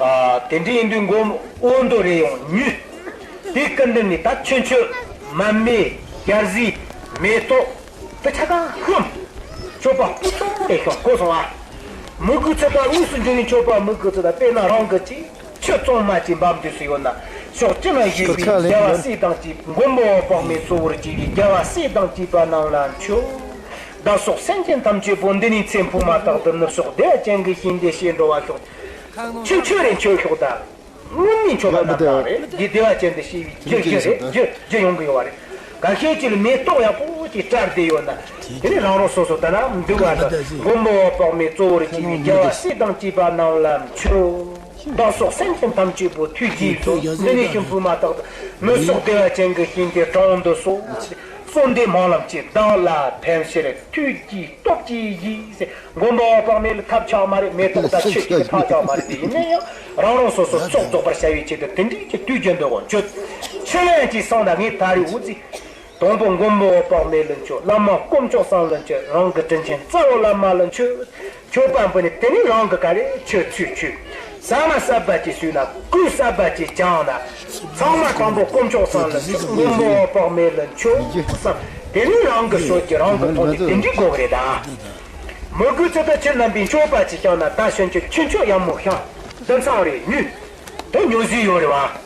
ཨ་དེ་འདྲ་ཡིན་དུས་མགོ་འོ་འདོ་རེ་ཡང་ཉོས། དེའི་སྐུ་མདུན་ནས་ད་ཆུ་མཆོད་མར་མེ་རྒྱལ་གཟིགས་མེ་ཏོག་དེ་ཆ་ག་ཧམ། མཆོད་པ་སྤུ་ཙམ་དེ་ཤོག་གོ་སོང་ཨ། མི་དགོས་ཚོད་པ་དངོས་སུ་འབྱོར་བའི་མཆོད་པ་མི་དགོས་ཚོད་ད་དཔེར་ན་རང་གི་ཅིག་ཆུ་གཙང་མ་ཅིག་འབབ་འདོད་སུ་ཡོད་ན་ཕྱོགས་གཅིག་ན་བཞུགས་པའི་རྒྱལ་བ་སྲས་དང་བཅས་མགོན་པོ་འོད་དཔག་མེད་གཙོ་བོར་གྱུར་པའི་རྒྱལ་བ་སྲས་དང་བཅས་པ་རྣམས་ལ་མཆོད། བདག་སོགས་སེམས་ཅན་ཐམས་ཅད་པོ་འདི་ནས་ཚེ་འཕོས་མ་ཐག་ཏུ་ནུབ་ཕྱོགས་བདེ་བ་ཅན་གྱི་ཞིང་དེར་གཤེགས་འགྲོ་བ་ཤོག། ཆུ་མཆོད་རེ་མཆོད་ཤོག་ད། དངོས་གནས་མཆོད་པ་རྣམ་དག་རེད། འདི་བདེ་བ་ཅན་དུ་སྐྱེ་བའི་རྒྱུ་རྒྱུ་རེད། རྒྱུ་རྒྱུ་ཡོང་གི་ཡོད་པ་རེད། འགའ་ཤས་ཀྱིས་མེ་ཏོག་ཡག་པོ་ཅིག་བཀྲ་བསྡད་ཡོད་ན། དེ་ནི་རང་རང་སོ་སོ་ལྟ་ན་འདུག་པ་དང་། མགོན་པོ་འོད་དཔག་མེད་གཙོ་བོར་བྱས་པའི་རྒྱལ་བ་སྲས་དང་བཅས་པ་རྣམས་ལ་མཆོད། བདག་སོགས་སེམས་ཅན་ཐམས་ཅད་པོ་ཐུགས་རྗེས་སུ། འདི་ནས་ཤིང་ཕུ་མ་དག་ཏུ་ནུབ་ཕྱོགས་བདེ་བ་ཅན་གྱི་ཞིང་དེ་དྲང་དུ་གསོལ། གསོལ་འདེབས་སྨོན་ལམ་གྱིས་བདག་ལ་ཕན་ཕྱིར་ཐུགས་ཀྱི་སྟོབས་ཀྱིས་བཞེས་ཟེར། མགོན་པོ་འོད་དཔག་མེད་ལ་ཐབས་ཆག་མ་རེད། མེ་ཏོག་དང་ཆུ་གཅིག་གི་ཐབས་ཆག་མ་རེད། དེ་ཡིན་ན་ཡང་རང་རང་སོ་སོ་ཚོགས་རྫོགས་པར་བྱ་བའི་ཆེད་དུ་དེ་འདྲའི་གི་དུས་རྒྱུན་འདོད་དགོངས་མཆོད། ཕྱི་ལན་གྱིས་གསུངས་ན་ངས་ད་རེས་འུ་ཚོས། དང་པོ་མགོན་པོ་འོད་དཔག་མེད་ལ་མཆོད། བླ་མ་དཀོན་མཆོག་གསུམ་ལ་མཆོད། རང་གི་དྲིན་ཆེན་རྩ་བའི་བླ་མ་ལ་མཆོད། མཆོད་པ་འབུལ་ནས་དེ་ནས་རང་གི་ག་རེ་མཆོད་ཚུལ་མཆོད། ཟ་མ་ཟབ་པ་ཅིག་ཟོས་ན། གོས་ཟབ་པ་ཅིག་གྱོན་ན། ཚང་མ་དང་པོ་དཀོན་མཆོག་གསུམ་ལ་མཆོད། མགོན་པོ་འོད་དཔག་མེད་ལ་མཆོད་གསུམ། དེ་ནས་རང་གི་ཤོད་ཀྱི་རང་གི་ཐོག་ནས་དེ་འདྲའི་དགོས་ཀྱི་རེད་ད། མི་དགོས་ཚེ་ད་ཁྱེད་རྣམ་པས་མཆོད་པ་ཅིག་བསྐྱངས་ན། ད་ཕྱིན་ཆད་ཁྱུ་མཆོད་ཡག་མོ་བསྐྱངས། དུད་ཚང་རེ་ཉོས། དེ་ཉོ་རྒྱུ་ཡོད་རེད་བ།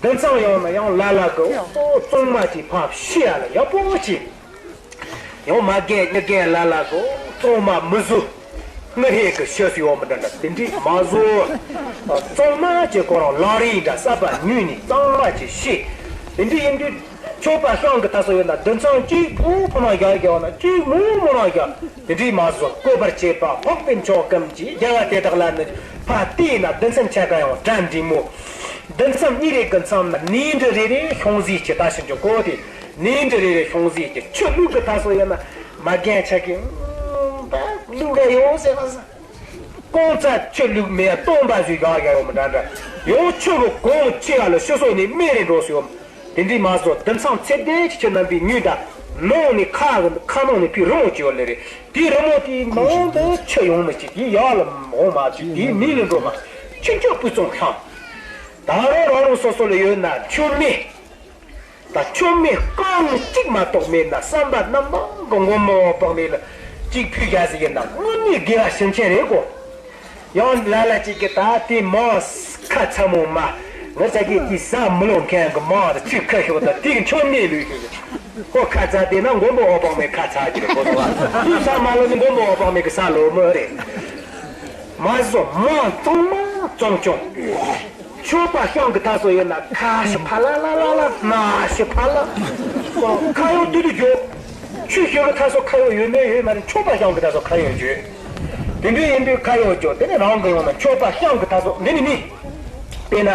དུད་ཚང་ཡོང་ན་ཡང་ལ་ལ་གི་ཨོ་གཙང་མ་ཅིག་ཕབ་ཤི་ཡ་ལ་ཡག་པོ་ཅིག་ཡང་མ་རྒན་མྱི་རྒན་ལ་ལ་གི་ཨོ་གཙང་མ་མི་བཟོ། སྔར་ཧེ་གི་ཤི་སུ་ཡོང་མི་འདྲ་འདྲ་དེ་འདྲས་མ་བཟོ། གཙང་མ་ཅིག་ཁོ་རང་ལག་རིས་འདྲ་གསར་པ་ཉོས་ནས་གཙང་མ་ཅིག་ཤི། དེ་འདྲས་ཡིན་དུས་མཆོད་པ་བསྐྱང་གི་ད་སོ་ཡོད་ན། དུད་ཚང་གཅིག་ཕུ་ཕུ་ན་རྒྱག་རྒྱག་ན་གཅིག་མུ་མུ་ན་རྒྱག་དེ་འདྲས་མ་བཟོ། བཀོད་པར་བྱེད་པ་འཕགས་པའི་མཆོག་གམ་གྱི། རྒྱལ་བ་དེ་དག་ལ་ནི་ཕར་བལྟས་ན། དུད་ཚང་ཆ་ག་ཡང་གྲ་འགྲིག་མོ། དུད་ཚང་གཉིས་རེ་གི་མཚམས་ན་ནས་འབྲུ་རེ་རེ་ཤོང་ཟིག་གི་ད་ཕྱིན་ཆད་གོ་དེ། ནས་འབྲུ་རེ་རེ་ཤོང་ཟིག་གི་ཆུ་བླུག་གི་ད་སོ་ཡོད་ན། མ་རྒན་ཆ་གི་ད་བླུག་ག་ཡོད་ཟེར་བ་ཟེར། གང་ཚ་ཆུ་བླུག་མེད་སྟོང་པ་ཟིག་ག་ག་ཡོད་མི་འདྲ་འདྲ། ཡང་ཆུ་བོ་གང་ཆེ་བ་ལ་ཤི་སོ་ནས་སྨན་རེ་འགྲོ་སོ་ཡོད། དེ་འདྲས་མ་བཟོ། དུད་ཚང་ཚད་ལྡན་གྱི་ཁྱེད་རྣམ་པས་ཉོས་ད། ནང་ནས་ཁ་གི་ཁ་ནང་ནས་ཕའི་རི་མོ་ཅིག་ཡོད་ལེ་རེད། དེའི་རི་མོ་དེའི་ནང་དུ་ཆུ་ཡོང་མི་བྱེད། དེའི་ཡར་ལ་འོང་མ་བྱེད། དེའི་མིང་ལ་འགྲོ་མ། ཁྱུ་མཆོད་སྤུས་གཙང་བསྐྱངས། ད་རུང་རང་རང་སོ་སོ་ལ་ཡོད་ན་མཆོད་མེ། ད་མཆོད་མེ་རྐང་གཅིག་མ་གཏོགས་མེད་ན། བསམ་པ་རྣམ་མང་གི་མགོན་པོ་འོད་དཔག་མེད་ལ་གཅིག་ཕུལ་བྱ་ཟིག་ཡིན་ན་དངོས་གནས་དགེ་བ་ཞིང་ཆེན་རེད་གོ། ཡང་ལ་ལ་ཅིག་གིས་ད་དེ་མང་ཁ་ཚ་མོ་མ། ངི་ཅག་གིས་དེ་ཟ་མི་ལོ་མཁན་གི་མང་དུ་ཚུད་ཁ་ཤོག་ད་དེ་གི་མཆོད་མེ་ལུས་ཤོག་ཁོ་ཁ་ཚ་དེ་ན་མགོན་པོ་འོད་དཔག་མེད་ཁ་ཚ་གི་རེད་གོ། དེ་ཟ་མ་ལོ་ནི་མགོན་པོ་འོད་དཔག་མེད་གི་ཟ་ལོ་མི་རེད། མ་བཟོ་མང་གཙང་མ་གཙང་སྐྱོང་། མཆོད་པ་བཤམས་ཀྱི་ད་སོ་ཡོད་ན་ཁ་ཞིག་ཕ་ལ་ལ་ལ་ལ། སྣ་ཞིག་ཕ་ལ། ཁ་ཡོད་དུ་དུ་འཇོག་ཆུ་ཞོད་ཀྱི་ད་སོ་ཁ་ཡོད་ཡོད་མེད་ཡོད་མ་རེད། མཆོད་པ་བཤམས་ཀྱི་ད་སོ་ཁ་ཡོད་འཇོག་དེ་འདྲ་ཡིན་དུས་ཁ་ཡོད་འཇོག་དེ་ནས་རང་གི་ཡོང་ན་མཆོད་པ་བཤམས་ཀྱི་ད་སོ་འདི་ནི་མི། དཔེར་ན་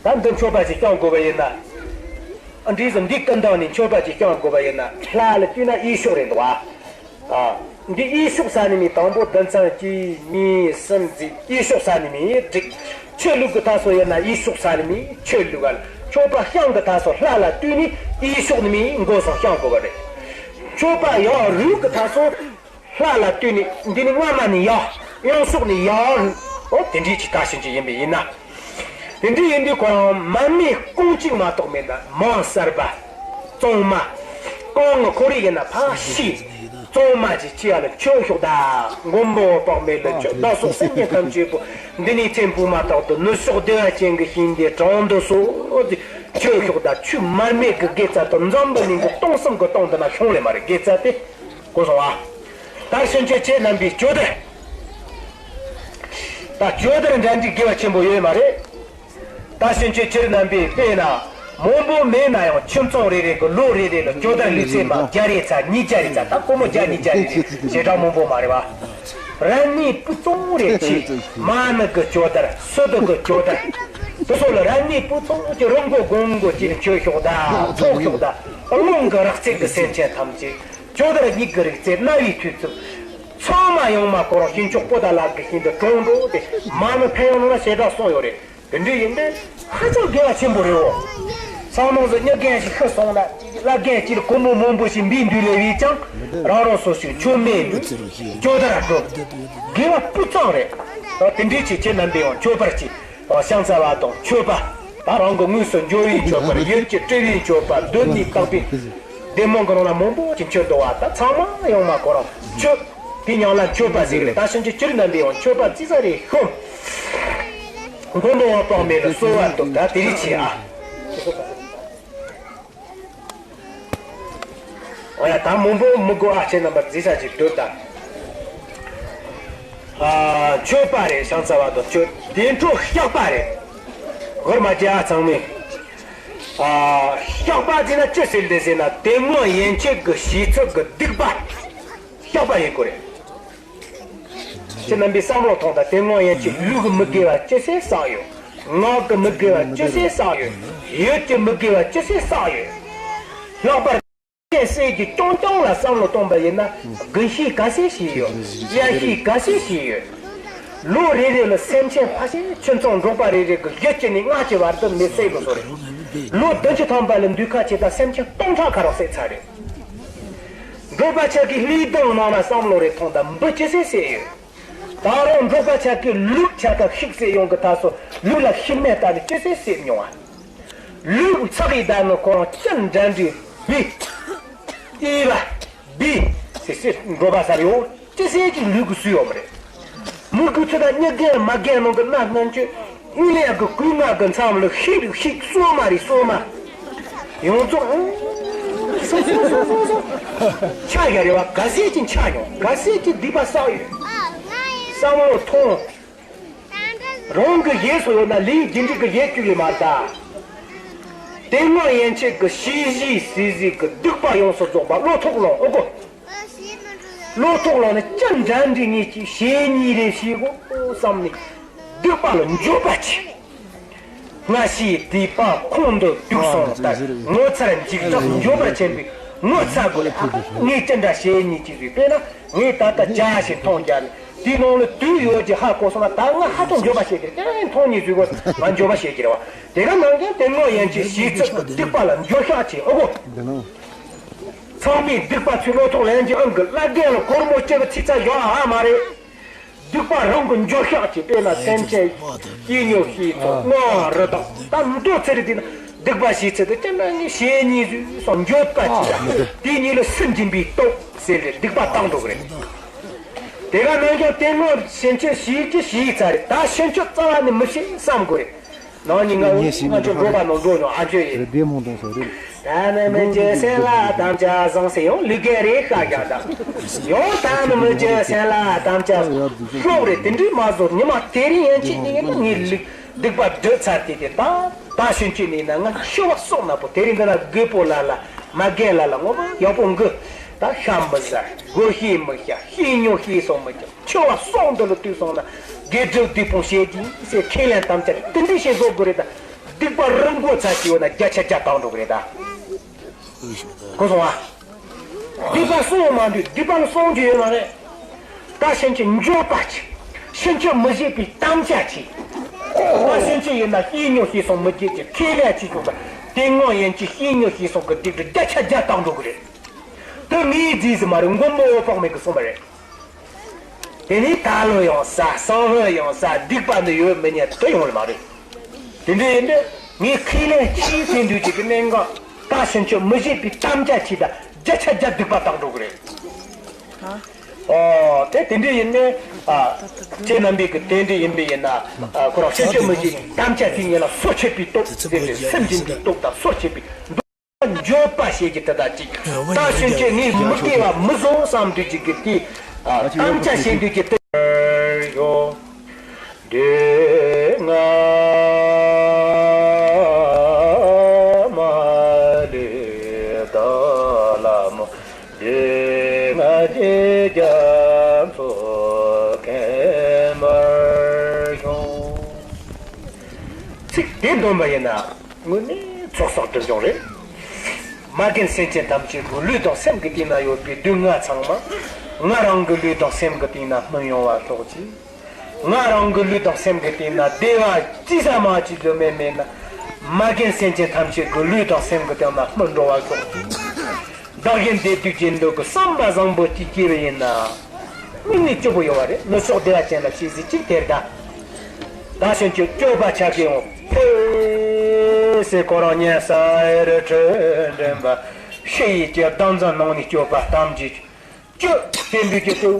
ད་འདི་མཆོད་པ་ཞིག་བཤམས་དགོས་པ་ཡིན་ན། ཨ་འདྲིས་སོ་འདི་ཀུན་བཏང་ནས་མཆོད་པ་ཞིག་བཤམས་དགོས་པ་ཡིན་ན་ལྷ་ལ་བསྟུན་ན་གཡས་ཕྱོགས་རེད་འདུག་བ། ཨ། འདི་གཡས་ཕྱོགས་ས་ནི་མི་དང་པོ་དུད་ཚང་གཅིག་གཉིས་གསུམ་བརྩིས་གཡས་ཕྱོགས་ས་ནི་མི་འགྲིག་ཆུ་བླུག་གི་ད་སོ་ཡོད་ན་གཡས་ཕྱོགས་ས་ནི་མི་ཆུ་བླུག་ག་ལ། མཆོད་པ་བཤམས་གི་ད་སོ་ལྷ་ལ་བསྟུན་ནས་གཡས་ཕྱོགས་ནི་མི་མགོ་སོ་བཤམས་དགོས་པ་རེད། མཆོད་པ་ཡང་རུས་གི་ད་སོ་ལྷ་ལ་བསྟུན་ནས་འདི་ནི་སྔ་མ་ནི་ཡར། གཡོན་ཕྱོགས་ནི་ཡར། འོ་དེ་འདྲའི་ཅིག་ད་ཕྱིན་ཅི་ཡིན་པས་ཡིན་ན། དེ་འདྲ་ཡིན་དུས་ཁོ་རང་མར་མེ་རྐང་གཅིག་མ་གཏོགས་མེད་ན་མང་གསར་པ། གཙང་མ། རྐང་ངི་ཁོ་རེ་ཡིན་ན་ཕ་ཤི། གཙང་མ་ཅིག་ཅི་ཡ་ལ་མཆོད་ཤོག་ད། མགོན་པོ་འོད་དཔག་མེད་ལ་མཆོད། བདག་སོགས་སེམས་ཅན་ཐམས་ཅད་པོ། འདི་ནས་ཚེ་འཕོས་མ་ཐག་ཏུ་ནུབ་ཕྱོགས་བདེ་བ་ཅན་གྱི་ཞིང་དེ་དྲང་དུ་གསོལ་ཏེ་མཆོད་ཤོག་ད། ཆུ་མར་མེ་གི་དགེ་རྩ་དང་འཛམ་བུ་གླིང་གི་སྟོང་གསུམ་གི་སྟོང་དུ་ན་ཤོང་ལེ་མ་རེད་དགེ་རྩ་དེ། གོ་སོང་ཨ། ད་ཕྱིན་ཆད་ཁྱེད་རྣམ་པས་ཇོ་དར། ད་ཇོ་དར་འདྲ་འདྲའི་དགེ་བ་ཆེན་པོ་ཡོད་མ་རེད། ད་ཕྱིན་ཆད་ཁྱེད་རྣམ་པས་དཔེར་ན། མང་པོ་མེད་ན་ཡང་ཁྱིམ་ཚང་རེ་རེ་གི་ལོ་རེ་རེ་ལ་ཇོ་དར་ལུས་ཚད་མ་བརྒྱ་རེ་ཚ་གཉིས་བརྒྱ་རེ་ཚ་ད་སྒོར་མོ་བརྒྱ་གཉིས་བརྒྱ་རེ་རེ་ཞེ་དྲག་མང་པོ་མ་རེད་བ། རང་ཉིད་སྤུས་གཙང་རེ་ཆེ། མ་ཎི་གི་ཇོ་དར་སི་ཏུ་གི་ཇོ་དར། དེ་ཚོ་ལ་རང་ཉིད་སྤུས་གཙང་གི་རང་མགོ་གང་མགོ་ཅིག་མཆོད་ཤོག་ད་ཚོགས་ཤོག་ད། རླུང་གི་རེག་ཚད་ཀྱི་སེམས་ཅན་ཐམས་ཅད། ཇོ་དར་གཉིས་ཀྱི་རིགས་རྩེ་རྣ་བའི་ཐོས་ཚུལ། ཚང་མ་ཡོང་མ་ཁོ་རང་ཞིང་མཆོག་པོ་ཏཱ་ལ་གི་ཞིང་དུ་གྲོང་འགྲོ་སྟེ་མ་ཎི་ཕན་ཡོན་ལ་ཞེ་དྲག་གསུངས་ཡོད་རེད། དེ་འདྲ་ཡིན་པས་ཧ་ཅང་དགེ་བ་ཆེན་པོ་རེད་འོ། ཚང་མ་ཚོ་མྱི་རྒན་ཞིག་ཤི་སོང་ན་བླ་རྒན་གཅིག་ལ་སྒོར་མོ་མང་པོ་ཞིག་འབུལ་འདུག་ལས་བས་ཀྱང་རང་རང་སོ་སོའི་མཆོད་མེ་འབུལ། ཇོ་དར་སྒྲོག་དགེ་བ་སྤུས་གཙང་རེད། དེ་འདྲའི་ཆེད་ཁྱེད་རྣམ་པས་ཡང་མཆོད་པར་གྱིས། ཤང་ཚ་བ་དང་མཆོད་པ། ད་རང་གི་དངོས་སུ་འབྱོར་བའི་མཆོད་པར་ཡིད་ཀྱི་སྤྲུལ་པའི་མཆོད་པ་གདོད་ནས་དག་པའི། བདེ་སྨོན་གི་རང་ལ་མང་པོ་ཅིག་མཆོད་འདུག་བ་ད་ཚང་མ་ཡོང་མ་ཁོ་རང་མཆོད། དེ་ཉང་ལ་མཆོད་པ་ཟེར་གི་རེད། ད་ཕྱིན་ཆད་ཁྱེད་རྣམ་པས་ཡང་མཆོད་པ་རྩིས་ས་རེ་ཤོམ། མགོན་པོ་འོད་དཔག་མེད་ལ་གསོལ་བ་འདེབས་ད་དེ་རིགས་བྱེད་ཨ། འོ་ཡ་ད་མང་པོ་མི་དགོས་ཨ། ཁྱེད་རྣམ་པར་རྩིས་ས་ཅིག་སྡོད་ད། ཨ། མཆོད་པ་རེད། ཤང་ཚ་བ་དང་མཆོད་བདེ་འགྲོ་བཤགས་པ་རེད། གོར་མ་བརྒྱ་ཚང་མས། ཨ། བཤགས་པ་ཟེར་ན་ཅི་ཟེར་འདི་ཟེར་ན་དེ་སྔོན་ཡན་ཆད་ཀྱི་བྱས་ཚུལ་གྱི་སྡིག་པ་བཤགས་པ་ཡིན་དགོས་རེད། ཁྱེད་རྣམ་པས་བསམ་བློ་ཐོངས་དང་། དེ་སྔོན་ཡན་ཆད་ལུས་ཀྱི་མི་དགེ་བ་ཅི་ཟེར་བསགས་ཡོད། ངག་གི་མི་དགེ་བ་ཅི་ཟེར་བསགས་ཡོད། ཡིད་ཀྱི་མི་དགེ་བ་ཅི་ཟེར་བསགས་ཡོད། ལྷག་པར་སེམས་ཀྱི་རྐྱང་རྐྱང་ལ་བསམ་བློ་གཏོང་པ་ཡིན་ན། དགུན་ཤེས་ག་ཚད་ཤེས་ཡོད། དབྱར་ཤེས་ག་ཚད་ཤེས་ཡོད། ལོ་རེ་རེ་ལ་སེམས་ཅན་ཕལ་ཆེར་ཁྱིམ་ཚང་འབྲོག་པ་རེ་རེ་གི་བཞི་གཅིག་ནས་ལྔ་གཅིག་བར་དུ་མི་བསད་དགོས་བཟོ་རེད། ལོ་བདུན་ཅུ་ཐམ་པ་ལ་འདུས་ཁ་ཆེ་ད་སེམས་ཅན་སྟོང་ཕྲག་ཁ་རོག་བསད་ཚར་རེད། འབྲོག་པ་ཆ་གི་ལུས་གདུང་ནང་ལ་བསམ་བློ་རེ་ཐོངས་དང་། འབུ་ཅི་ཟེར་བསད་ཡོད། ད་རུང་འབྲོག་པ་ཆ་གི་ལུག་ཆ་ག་ཤིག་བསད་ཡོང་གི་ད་སོ་ལུག་ལ་ཤིག་མེ་ལྟ་ནས་ཅི་ཟེར་བསད་མྱོང་བ། ལུག་ཚག་གི་ད་ནི་ཁོ་རང་ཅི་འདྲ་འདྲའི་བི། ཨི་བ། བི། ཟེར་ཟེར་འབྲོག་པ་ས་རེ་ཡོང་ཅི་ཟེར་གྱི་ལུག་གི་སུ་ཡོང་མ་རེད། མི་དགོས་ཚོད་ད་སྙི་རྒན་མ་རྒན་ནང་གི་སྣ་སྣ་མཆོད་དངུལ་ལས་གི་གོས་ང་གི་མཚམས་ལ་ཤིག་ཤིག་སོ་མ་རེད་སོ་མ། ཡོངས་རྫོགས་ཆ་ཡ་རེ་བ་ག་ཟེར་གྱི་ཆ་མྱོང་ག་ཟེར་གྱི་སྡིག་པ་བསགས་ཡོད། བསམ་བློ་ཐོངས། རང་གི་ཡས་སུ་ཡོད་ན་ལས་རྒྱུ་འབྲས་ཀྱི་ཡས་བཅུག་ཡོད་མ་རེད་ད། དེ་སྔོན་ཡན་ཆད་ཀྱི་བྱས་བཞིན་ཟས་ཟིག་གི་སྡིག་པ་ཡོངས་སུ་རྫོགས་པ་བློ་ཐོག་ལོངས་ཨོ་གོ། བློ་ཐོག་ལོངས་ནས་ཅི་འདྲ་འདྲི་ངེས་ཀྱི་བྱས་ཉིས་རེ་བྱས་གོ་བསམ་ནས་སྡིག་པ་ལ་འགྱོད་པ་ཆེ། སྔ་ཕྱིའི་སྡིག་པ་ཁོང་དུ་དུག་སོང་ལྟར་ངོ་མཚར་འཇིགས་སྐྲག་འགྱོད་པ་ཆེན་པོས་ངོ་ཚ་དགོས། ཨ་ངས་ཅི་འདྲ་བྱས་ཉིས་ཀྱི་ཟིག་དཔེར་ན་ངས་ད་ལྟ་བྱ་ཞིག་མཐོང་རྒྱ་ནས། དེའི་ནང་ལ་དུག་ཡོད་ཀྱི་ཧ་གོ་སོང་ན་ད་ང་ཧ་ཅང་འགྱོད་པ་བྱེད་ཀྱི་རེད། དེ་མཐོང་ཉིད་ཟིག་གོ་ང་འགྱོད་པ་བྱེད་ཀྱི་རེད་བ། དེ་ག་ནང་བཞིན་དེ་སྔོན་ཡན་ཆད་བྱས་ཚུལ་གྱི་སྡིག་པ་ལ་འགྱོད་བཤགས་བྱེད་ཨོ་གོ། ཚང་མས་སྡིག་པ་ཚུར་བློ་ཐོག་ལེན་གྱི་ཨང་གི་བླ་རྒན་ལ་སྒོར་མོ་གཅིག་གི་ཚིག་ཚ་ཡོད་ཨ་མ་རེད། སྡིག་པ་རང་གི་འགྱོད་བཤགས་ཀྱི་དཔེར་ན་སེམས་ཅན་སྐྱེ་ཉོ་ཤེས་ཚོགས་དངོས་རི་དྭགས་ད་མདོ་ཚེ་རིང་དེ་ན་སྡིག་པ་བྱས་ཚེ་དེ་ཅི་འདྲ་ངས་བྱས་ཉིས་ཟུག་སོགས་འགྱོད་པ་ཅི་འདྲ་དེ་ཉིད་ལ་སུན་འབྱིན་པའི་སྟོབས་ཟེར་ཏེ་སྡིག་པ་བཏང་འགྲོ་གི་རེད། དེ་ག་ནང་བཞིན་དེ་སྔོན་ཕྱིན་ཆད་བྱས་ཀྱི་བྱས་ཚར་རེད། ད་ཕྱིན་ཆད་རྩ་བ་ནས་མི་བྱེད་བསམ་དགོས་རེད། ནང་ཉིན་ང་ང་ཚོ་འགྲོ་བ་ནང་འགྲོ་མྱོང་ཨ་ཅོ་ཡིན། རེད་དེ་མོ་གཏོང་ས་རེད། ད་ནི་མི་རྒྱུ་སེམས་ལ་དམ་བཅའ་བཟང་ཟེར་ཡང་ལུས་རྒན་རེད་ཤག་ཀྱང་དང་། ཡང་ད་ནི་མི་རྒྱུ་སེམས་ལ་དམ་བཅའ་ཤོག་རེད། དེ་འདྲའི་མ་བཟོ་ཉི་མ་དེ་རིང་ཡན་ཆད་ཉིན་ནི་ངའི་ལུས་སྡིག་པ་སྒྲུབ་ཚར་དེ་དེ་ད་ད་ཕྱིན་ཆད་ནི་ན་ང་ཤི་བ་སོགས་ན་པོ་དེ་རིང་འདི་ན་རྒོད་པོ་ལ་ལ་མ་རྒན་ལ་ལ་ངོ་མ་ཡག་པོ་འགུ་ད་ཤ་མི་ཟ་སྒོ་ཤེས་མི་ཤ་ཤེས་ཉོ་ཤེས་སོང་མི་ཀྱང་། ཆེ་བ་སོགས་འདི་ལ་དུས་སོང་ན་དགེ་སྒྲུབ་སྡིག་སྤོང་བྱེད་ཀྱིས་ཟེར་ཁས་ལེན་དམ་བཅའ་དེ་འདྲ་བྱེད་བཟོ་དགོས་རེད་ད། སྡིག་པ་རང་མགོ་ཚ་གྱི་ཡོད་ན་བརྒྱ་ཆ་བརྒྱ་བཏང་འགྲོ་གི་རེད་ད། གོ་སོང་ཨ། སྡིག་པ་སྲུང་མ་འདུག་སྡིག་པ་ལ་སྲུང་རྒྱུ་ཡོད་མ་རེད། ད་ཕྱིན་ཆད་འགྱོད་པ་ཆེ། ཕྱིན་ཆད་མི་བྱེད་པའི་དམ་བཅའ་ཆེ། ད་ཕྱིན་ཆད་ཡིན་ན་ཤེས་ཉོ་ཤེས་སོང་མི་བརྗེད་ཀྱི་ཁས་ལེན་བྱེད་ཆོག་ད། དེ་སྔོན་ཡན་ཆད་ཤེས་ཉོ་ཤེས་སོང་གི་སྡིག་སྒྲིབ་བརྒྱ་ཆ་བརྒྱ་བཏང་འགྲོ་གི་རེད། དེ་ངའི་རྫས་སུ་མ་རེད། མགོན་པོ་འོད་དཔག་མེད་ཀྱིས་གསུངས་པ་རེད། དེ་ནས་ད་ལོ་ཡང་ཟ་སང་ལོ་ཡང་ཟ་སྡིག་པ་འདི་ཡོད་མི་ཉན་དུ་ཡོང་ལ་མ་རེད། དེ་འདྲ་ཡིན་དུས་ངས་ཁས་ལེན་ཆེས་ཟིན་དུས་ཀྱི་གནད་འགག་ད་ཕྱིན་ཆད་མི་བྱེད་པའི་དམ་བཅའ་ཆེ་ད་བརྒྱ་ཆ་བརྒྱ་སྡིག་པ་བཏང་འགྲོ་གི་རེད། ཨོ་དེ་དེ་འདྲ་ཡིན་ནས་ཨ་ཁྱེད་རྣམ་པས་ཀྱི་དེ་འདྲ་ཡིན་པ་ཡིན་ན་ཨ་ཁོ་རང་ཕྱིན་ཆད་མི་བྱེད་དམ་བཅའ་དེ་ཉིད་ལ་སོ་ཆད་པའི་སྟོབས་ཟེར་ཏེ་སེམས་ཅན་གྱི་སྟོབས་དང་སོ་ཆད་པའི། འགྱོད་པ་བྱེད་ཀྱི་དེ་དག་ཅིག་ད་ཕྱིན་ཆད་ངས་མི་དགེ་བ་མི་བཟོ་བསམ་དུས་ཀྱི་གི་དེ་དམ་བཅའ་བྱེད་དུས་ཀྱི་དེ་ཡོ། འདོད་ང་མ་ལུས་བདག་ལ་མོ། འདོད་ང་རྒྱལ་རྒྱ་མཚོ་མཁན་པར་ཤོག་ཚིག་དེ་འདོན་པ་ཡིན་ན། དངོས་གནས་ཚོགས་བསགས་སྒྲིབ་སྦྱོང་རེད། མ་རྒན་སེམས་ཅན་ཐམས་ཅད་ཀྱི་ལུས་དང་སེམས་ཀྱི་སྟེང་ན་ཡོད་པའི་སྡུག་བསྔལ་ཚང་མ་ང་རང་གི་ལུས་དང་སེམས་ཀྱི་སྟེང་ན་སྨིན་ཡོང་བ་སོགས་ཀྱིས། ང་རང་གི་ལུས་དང་སེམས་ཀྱི་སྟེང་ན་བདེ་བ་ཅི་ཟ་མ་ཅི་འཛོམས་མེད་མེད་ན། མ་རྒན་སེམས་ཅན་ཐམས་ཅད་ཀྱི་ལུས་དང་སེམས་ཀྱི་སྟེང་ན་སྨིན་འགྲོ་བ་སོགས་ཀྱིས། བདག་གཞན་བདེ་སྡུག་གི་འདོད་ཀྱི་བསམ་པ་བཟང་པོ་གཅིག་སྐྱེས་པ་ཡིན་ན། སྨིན་ནི་སྐྱིད་པོ་ཡོང་བ་རེད། ནུབ་ཕྱོགས་བདེ་བ་ཅན་ལ་ཤེས་གཟིགས་གཅིག་དེར་གདའ། ད་ཕྱིན་ཆད་སྐྱོབ་པ་ཆ་གི་ཡང་ཕེ་སེ་ཁོ་རང་ཉན་ས་ཨེ་རི་ཁྲོད་འདྲེན་པ་ཕྱི་ཡི་གྱི་བདག་འཛིན་ནང་ནས་སྐྱོབ་པ་ཐམས་ཅད་སྐྱོབ་བསྟན་པའི་གྱི་ཏེ་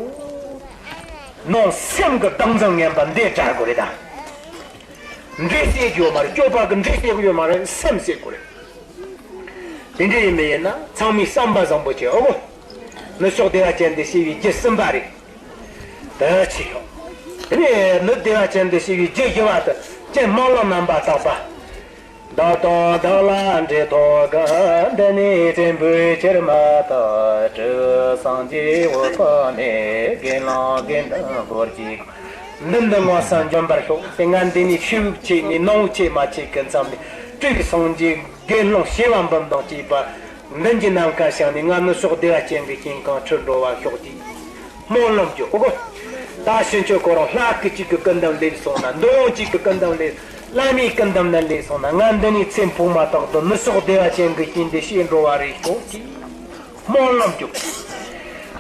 ནང་སེམས་ཀྱི་བདག་འཛིན་ངན་པ་འདི་དྲག་དགོས་རེད་ད། འདྲེ་བསད་རྒྱུ་ཡོད་མ་རེད། སྐྱོབ་པ་གི་འདྲེ་བསད་དགོས་ཡོད་མ་རེད། སེམས་བསད་དགོས་རེད། དེ་འདྲ་ཡིན་པ་ཡིན་ན་ཚང་མས་བསམ་པ་བཟང་པོ་བྱེད་ཨོ། ནུབ་ཕྱོགས་བདེ་བ་ཅན་དུ་ཤེས་པའི་རྒྱུ་གསུམ་པ་རེད། དེ་ཆེ་ཡོད། དེ་ནས་ནུབ་བདེ་བ་ཅན་དུ་ཤེས་པའི་རྒྱུ་བཞི་པ་དེ་སྤྱིར་སྨོན་ལམ་རྣམ་པར་དག་པ། བདག་དང་བདག་ལ་འབྲེལ་ཐོགས་དཀའ། འདི་ནི་དྲིན་པོའི་ཕྱིར་མ་ཐག། སྤྲུལ་སངས་རྒྱས་འོད་དཔག་མེད། དགེ་སློང་དགེ་འདུན་འཁོར་གྱིས། མདུན་དུ་མངོན་སུམ་འབྱོན་པར་ཤོག། དེ་སྔ་འདི་ནས་ཆོས་ལུགས་ཆེ་ནས་ནང་ཆེ་མ་ཆེ་གི་མཚམས་ནས་སྤྲུལ་སངས་རྒྱས་དགེ་སློང་བྱེ་བ་འབུམ་དང་བཅས་པ་མདུན་གྱི་ནམ་མཁའ་བཞེངས་ནས་ང་ནུབ་ཕྱོགས་བདེ་བ་ཅན་གྱི་ཞིང་ཁམས་ཁྲིད་འགྲོ་བར་ཤོག་ཅིག། སྨོན་ལམ་རྒྱོབ། ཨོ་གོ། ད་ཕྱིན་ཆད་ཁོ་རང་ལྷ་སྐུ་གཅིག་གི་སྐུ་མདུན་སླེབས་སོང་ན། འདུལ་བ་གཅིག་གི་སྐུ་མདུན་སླེབས། བླ་མའི་སྐུ་མདུན་ན་སླེབས་སོང་ན། ང་འདི་ནས་ཚེ་འཕོས་མ་ཐག་ཏུ་ནུབ་ཕྱོགས་བདེ་བ་ཅན་གྱི་ཞིང་དུ་གཤེགས་འགྲོ་བ་རེ་ཤོག་ཅིག། སྨོན་ལམ་རྒྱོབ།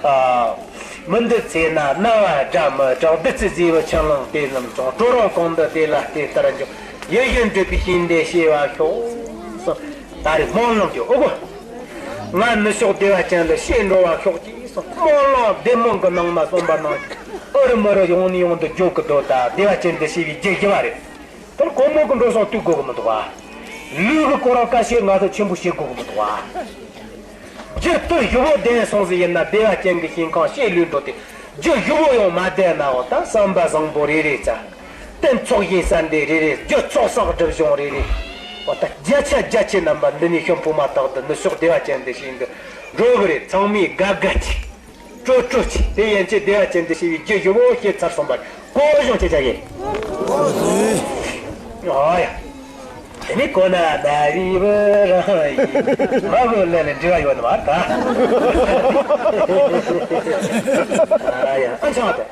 ཨ། མི་འདི་ཚེ་ན་སྣང་བ་སྒྲ་མི་གྲག། བདུད་རྩི་བརྗིད་པའི་ཆུ་ཀླུང་དེ་རྣམས་ཀྱང་། གྲོལ་རིང་གང་དུ་དེ་ལ་དེ་ལྟར་འབྱུང་། ཡིད་བཞིན་འཕྲུལ་པའི་ཞིང་དུ་གཤེགས་པར་ཤོག། ད་རེས་སྨོན་ལམ་རྒྱོབ། ཨོ་གོ། ང་ནུབ་ཕྱོགས་བདེ་བ་ཅན་ལ་གཤེགས་འགྲོ་བར་ཤོག་ཅིག་གསུངས། སྨོན་ལམ་བདེ་སྨོན་གྱི་ནང་ན་གསུངས་པ་ནང་བཞིན་ཨུ་རུ་མུ་རུ་ཡོང་ནས་ཡོང་དུ་རྒྱུག་གི་འདུག། ད་བདེ་བ་ཅན་དུ་གཤེགས་པའི་རྒྱུ་ཞུ་བ་རེད། དེར་གོ་མོ་གི་འགྲོ་སོང་བཏུས་དགོས་གི་མི་འདུག་བ། ལུས་ཀྱི་ཁོ་རང་དཀའ་སྤྱད་ང་ཚོ་ཆེན་པོ་བྱེད་དགོས་གི་མི་འདུག་བ། རྒྱུ་དེ་ཞུ་བོ་ལྡན་སོང་ཟིག་ཡིན་ན་བདེ་བ་ཅན་གྱི་ཞིང་ཁམས་གཤེགས་ལུས་འགྲོ་སྟེ། རྒྱུ་ཞུ་བོ་ཡང་མ་ལྡན་ན་འོ་ད་བསམ་པ་བཟང་པོ་རེ་རེ་བཙལ། རྟེན་ཚོགས་ཞིང་གསར་འདེབས་རེ་རེ། རྒྱུ་ཚོགས་བསགས་སྒྲིབ་སྦྱོང་རེ་རེ། འོ་ད་བརྒྱ་ཆ་བརྒྱ་ཆའི་རྣམ་པ་འདི་ནས་ཤི་འཕོས་མ་ཐག་ཏུ་ནུབ་ཕྱོགས་བདེ་བ་ཅན་དུ་ཞིང་དུ་འགྲོ་གི་རེད། ཚང་མས་དགའ་དགའ་གྱིས། སྤྲོ་སྤྲོ་གྱིས། དེ་ཡན་ཆད་བདེ་བ་ཅན་དུ་ཞི་བའི་རྒྱུ་ཞུ་བོ་ཞེས་ཚར་སོང་པར་གོ་གཞུང་ཆེ་ཆ་གིས། ཨ་ཡ། དེ་ནི་གོ་ན་ན་བི་བུ་རང་ཡིན། མ་གོ་ལ་ལ་འབྲེལ་བ་ཡོད་ནི་མ་རེད་ད། ཨ་ཡ། ཨ་ཆང་དེ།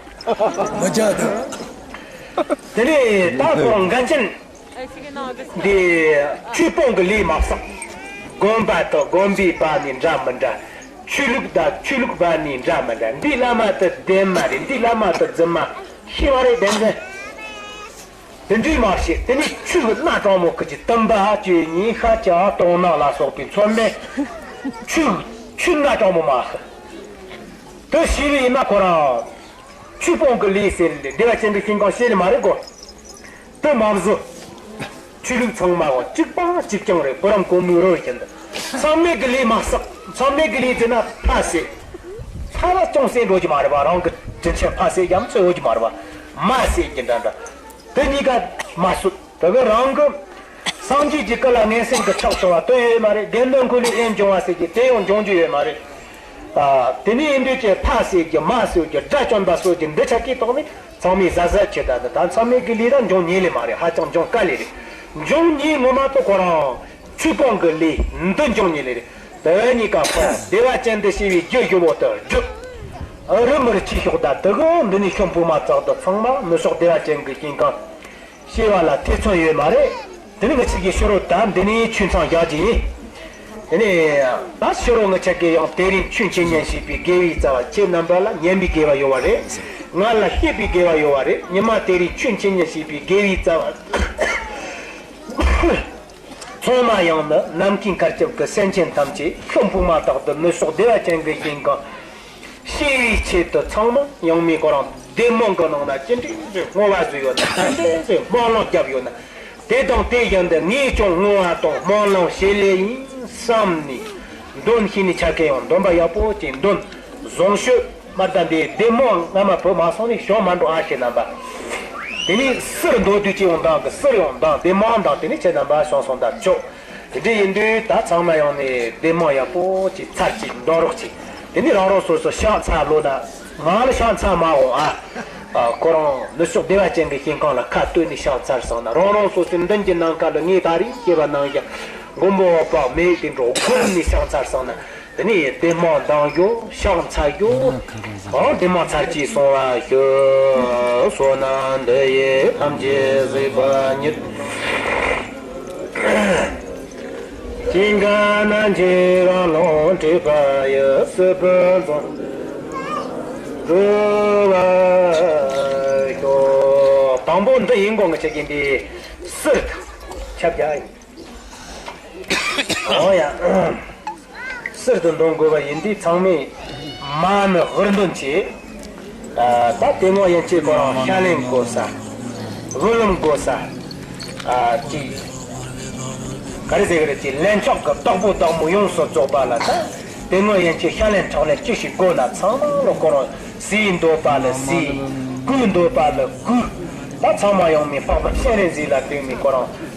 མ་རྒྱག་དེ། དེ་ནི་ད་ཁོ་རང་འགན་ཆེན། འདི་ཆོས་སྤོང་གི་ལས་མ་བསགས། དགོན་པ་དང་དགོན་པའི་བར་ནས་འདྲ་མི་འདྲ། ཆོས་ལུགས་དང་ཆོས་ལུགས་བར་ནས་འདྲ་མི་འདྲ། འདི་བླ་མ་དེ་བདེན་མ་རེད། འདི་བླ་མ་དེ་རྫུན་མ། ཤེས་པ་རེད་བདེན་བདེན། དེ་འདྲའི་མ་བྱེད། དེ་ནས་ཆོས་ཀྱི་སྣ་དྲང་མོ་ཁུར་གྱིས་བསྟན་པ་བཅོས་ཉེས་ཤ་ཆག་གཏོང་ནག་ལ་སོགས་པའི་མཚམས་མེད་ཆོས་ཆོས་སྣ་དྲང་མོ་མ་ཤི། དེ་བྱས་པ་ཡིན་ན་ཁོ་རང་ཆོས་སྤོང་གི་ལས་ཟེར་ནས་བདེ་བ་ཅན་གྱི་ཞིང་ཁམས་གཤེགས་ནི་མ་རེད་གོ། དེ་མ་བཟོ། ཆོས་ལུགས་ཚང་མ་གོ་གཅིག་པ་གཅིག་རྐྱང་རེད། བུ་རམ་གོང་མའི་རོལ་ཅན་དུ། མཚམས་མེད་ཀྱི་ལས་མ་བསགས། མཚམས་མེད་ཀྱི་ལས་ཟེར་ན་ཕ་བསད། ཕ་ལ་ཅུང་ཟད་འགྲོ་རྒྱུ་མ་རེད་པ། རང་གི་དྲིན་ཆེན་ཕ་བསད་རྒྱུ་ཚོད་འོས་རྒྱུ་མ་རེད་པ། མ་བསད་རྒྱུ་འདྲ་འདྲ། དེ་གཉིས་ཀ་མ་གསོད། དེ་གི་རང་གི་སངས་རྒྱས་ཀྱི་སྐུ་ལ་ངན་སེམས་ཀྱི་ཆགས་བྱུང་བ་དེ་ཡོད་མ་རེད། དགེ་འདུན་ཁོ་ལས་ཨེ་འབྱུང་བ་ཟེར་གྱི་དེ་ཡང་འབྱུང་རྒྱུ་ཡོད་མ་རེད། ཨ། དེ་ནས་ཡིན་དུས་ཀྱི་ཕ་བསད་རྒྱུ་མ་གསོད་རྒྱུ་དགྲ་བཅོམ་པ་གསོད་རྒྱུ་འདི་ཆ་གི་ཐོག་ནས་ཚང་མས་གཟབ་གཟབ་བྱེད། ད་འདི་ད་མཚམས་མེད་ཀྱི་ལས་ད་འབྱུང་ཉེན་ལས་མ་རེད། ཧ་ཅང་འབྱུང་དཀའ་ལས་རེད། འབྱུང་ཉེན་ངོ་མ་ཐོག་ཁོ་རང་ཆོས་སྤོང་གི་ལས་འདི་འབྱུང་ཉེན་ལས་རེད། དེ་གཉིས་ཀ་ཁོ་རང་བདེ་བ་ཅན་དུ་ཤི་བའི་རྒྱུ་ཞུ་བོ་དེ་སྒྲུབ། ཨ་རི་མི་རི་ཆོས་ཕྱོགས་ད་དེ་གི་འདི་ནས་ཤི་འཕོས་མ་ཐག་ཏུ་ཚང་མ་ནུབ་ཕྱོགས་བདེ་བ་ཅན་གྱི་ཞིང་ཁམས་ཤེས་པ་ལ་ཐེ་ཚོམ་ཡོད་མ་རེད། དེ་ནི་ང་ཆ་གིས་ཕྱི་རོལ་དུ་འདི་ནས་ཆོས་མཚམས་བཞག་རྒྱུ་ཡིན། དེ་ནས་ད་ཕྱི་རོལ་ང་ཆ་གིས་ཡང་དེ་རིང་ཆོས་འཆད་ཉན་བྱེད་པའི་དགེ་བའི་རྩ་བ་ཁྱེད་རྣམ་པ་ལ་ཉན་པའི་དགེ་བ་ཡོད་པ་རེད། ང་ལ་བཤད་པའི་དགེ་བ་ཡོད་པ་རེད། ཉི་མ་དེ་རིང་ཆོས་འཆད་ཉན་བྱེད་པའི་དགེ་བའི་རྩ་བ། ཚང་མ་ཡང་ནི་ནམ་མཁའི་མཁའ་ཁྱབ་ཀྱི་སེམས་ཅན་ཐམས་ཅད་ཤི་འཕོས་མ་ཐག་ཏུ་ནུབ་ཕྱོགས་བདེ་བ་ཅན་གྱི་ཞིང་ཁམས་ཤེས་པའི་ཆེད་དུ་ཚང་མ་ཡང་མི་ཁོ་རང་བདེ་སྨོན་གྱི་ནང་ན་ཅི་འདྲའི་ཟེར་བསྔོ་བ་བཟོས་ཡོད་ན། ཅི་འདྲའི་ཟེར་སྨོན་ལམ་བརྒྱབ་ཡོད་ན། དེ་དང་དེ་བཞིན་དུ་ངས་ཀྱང་བསྔོ་བ་དང་སྨོན་ལམ་བྱེད་ལེ་ཡིན་བསམ་ནས་འདོན་ཤེས་ནི་ཆ་གས་ཡང་འདོན་པ་ཡག་པོ་ཅིག་འདོན་བཟང་ཤོས། མ་ད་འདི་བདེ་སྨོན་སྔ་མ་བུ་མ་སོང་ནས་བྱུང་མ་འགྲོ་ཨ་ཁྱེད་རྣམ་པ། དེ་ནས་གསེར་མདོ་དུས་ཀྱི་ཡང་འདང་གི་གསེར་ཡང་འདང་བདེ་སྨོན་འདང་དེ་ནས་ཁྱེད་རྣམ་པ་བྱུང་སོང་ད་ཆོག། དེ་འདྲ་ཡིན་དུས་ད་ཚང་མ་ཡོང་ནས་བདེ་སྨོན་ཡག་པོ་ཅིག་ཚར་གཅིག་འདོན་རོགས་གྱིས། དེ་ནས་རང་རང་སོ་སོ་ཕྱག་འཚལ་ལོ་ན། ང་ལ་ཕྱག་འཚལ་མ་འོང་ཨ། ཨ། ཁོ་རང་ནུབ་ཕྱོགས་བདེ་བ་ཅན་གྱི་ཞིང་ཁམས་ལ་ཁ་གཏད་ནས་ཕྱག་འཚལ་སོང་ན། རང་རང་སོ་སོའི་མདུན་གྱི་ནམ་མཁའ་ལ་ངས་ད་རེས་བཤད་པ་ནང་བཞིན་མགོན་པོ་འོད་དཔག་མེད་དེ་འདྲ་བསྒོམས་ནས་ཕྱག་འཚལ་སོང་ན། དེ་ནས་བདེ་སྨོན་འདང་ཞོར་ཕྱག་འཚལ་ཞོར། ཨོ་བདེ་སྨོན་ཚར་གཅིག་གསུང་བར་ཞུ། བསོད་ནམས་འདི་ཡིས་ཐམས་ཅད་གཟིགས་པ་ཉིད། ཞིང་ཁམས་ན་ཁྱེད་རང་ལུང་ཁྲིད་པ་ཡི། སྲིད་པའི་མཚོ་འགྲོ་བར་ཤོག། དང་པོ་འདི་ཡིན་དགོངས་ཀྱི་ཆ་རྐྱེན་འདི་གསེར་དུ་ཁྱབ་རྒྱ་ཡིན། འོ་ཡ། གསེར་དུ་འདོན་དགོས་པ་ཡིན་དུས་ཚང་མས་མ་ཎི་ཧུར་འདོན་བྱེད། ཨ། ད་དེ་སྔོན་ཡན་ཆད་ཁོ་རང་ཕྱག་ལེན་དགོས་ས། དབུ་ལམ་དགོས་ས། ཨ། ཅིག་ག་རེ་ཟེར་གི་རེད། ཅིག་ལན་ཆགས་ཀྱི་བདག་པོ་བདག་མོ་ཡོངས་སུ་རྫོགས་པ་ལ། ད་དེ་སྔོན་ཡན་ཆད་ཕྱག་ལེན་ཕྱག་ལེན་ཅི་ཞིག་དགོས་ན་ཚང་མ་ལ་ཁོ་རང་གཟིགས་འདོད་པ་ལ་གཟིགས། གུས་འདོད་པ་ལ་གུས། ད་ཚང་མ་ཡོང་མི་འཕགས་པ་སྤྱན་རས་གཟིགས་ལ་བསྟེན་ནས་ཁོ་རང་།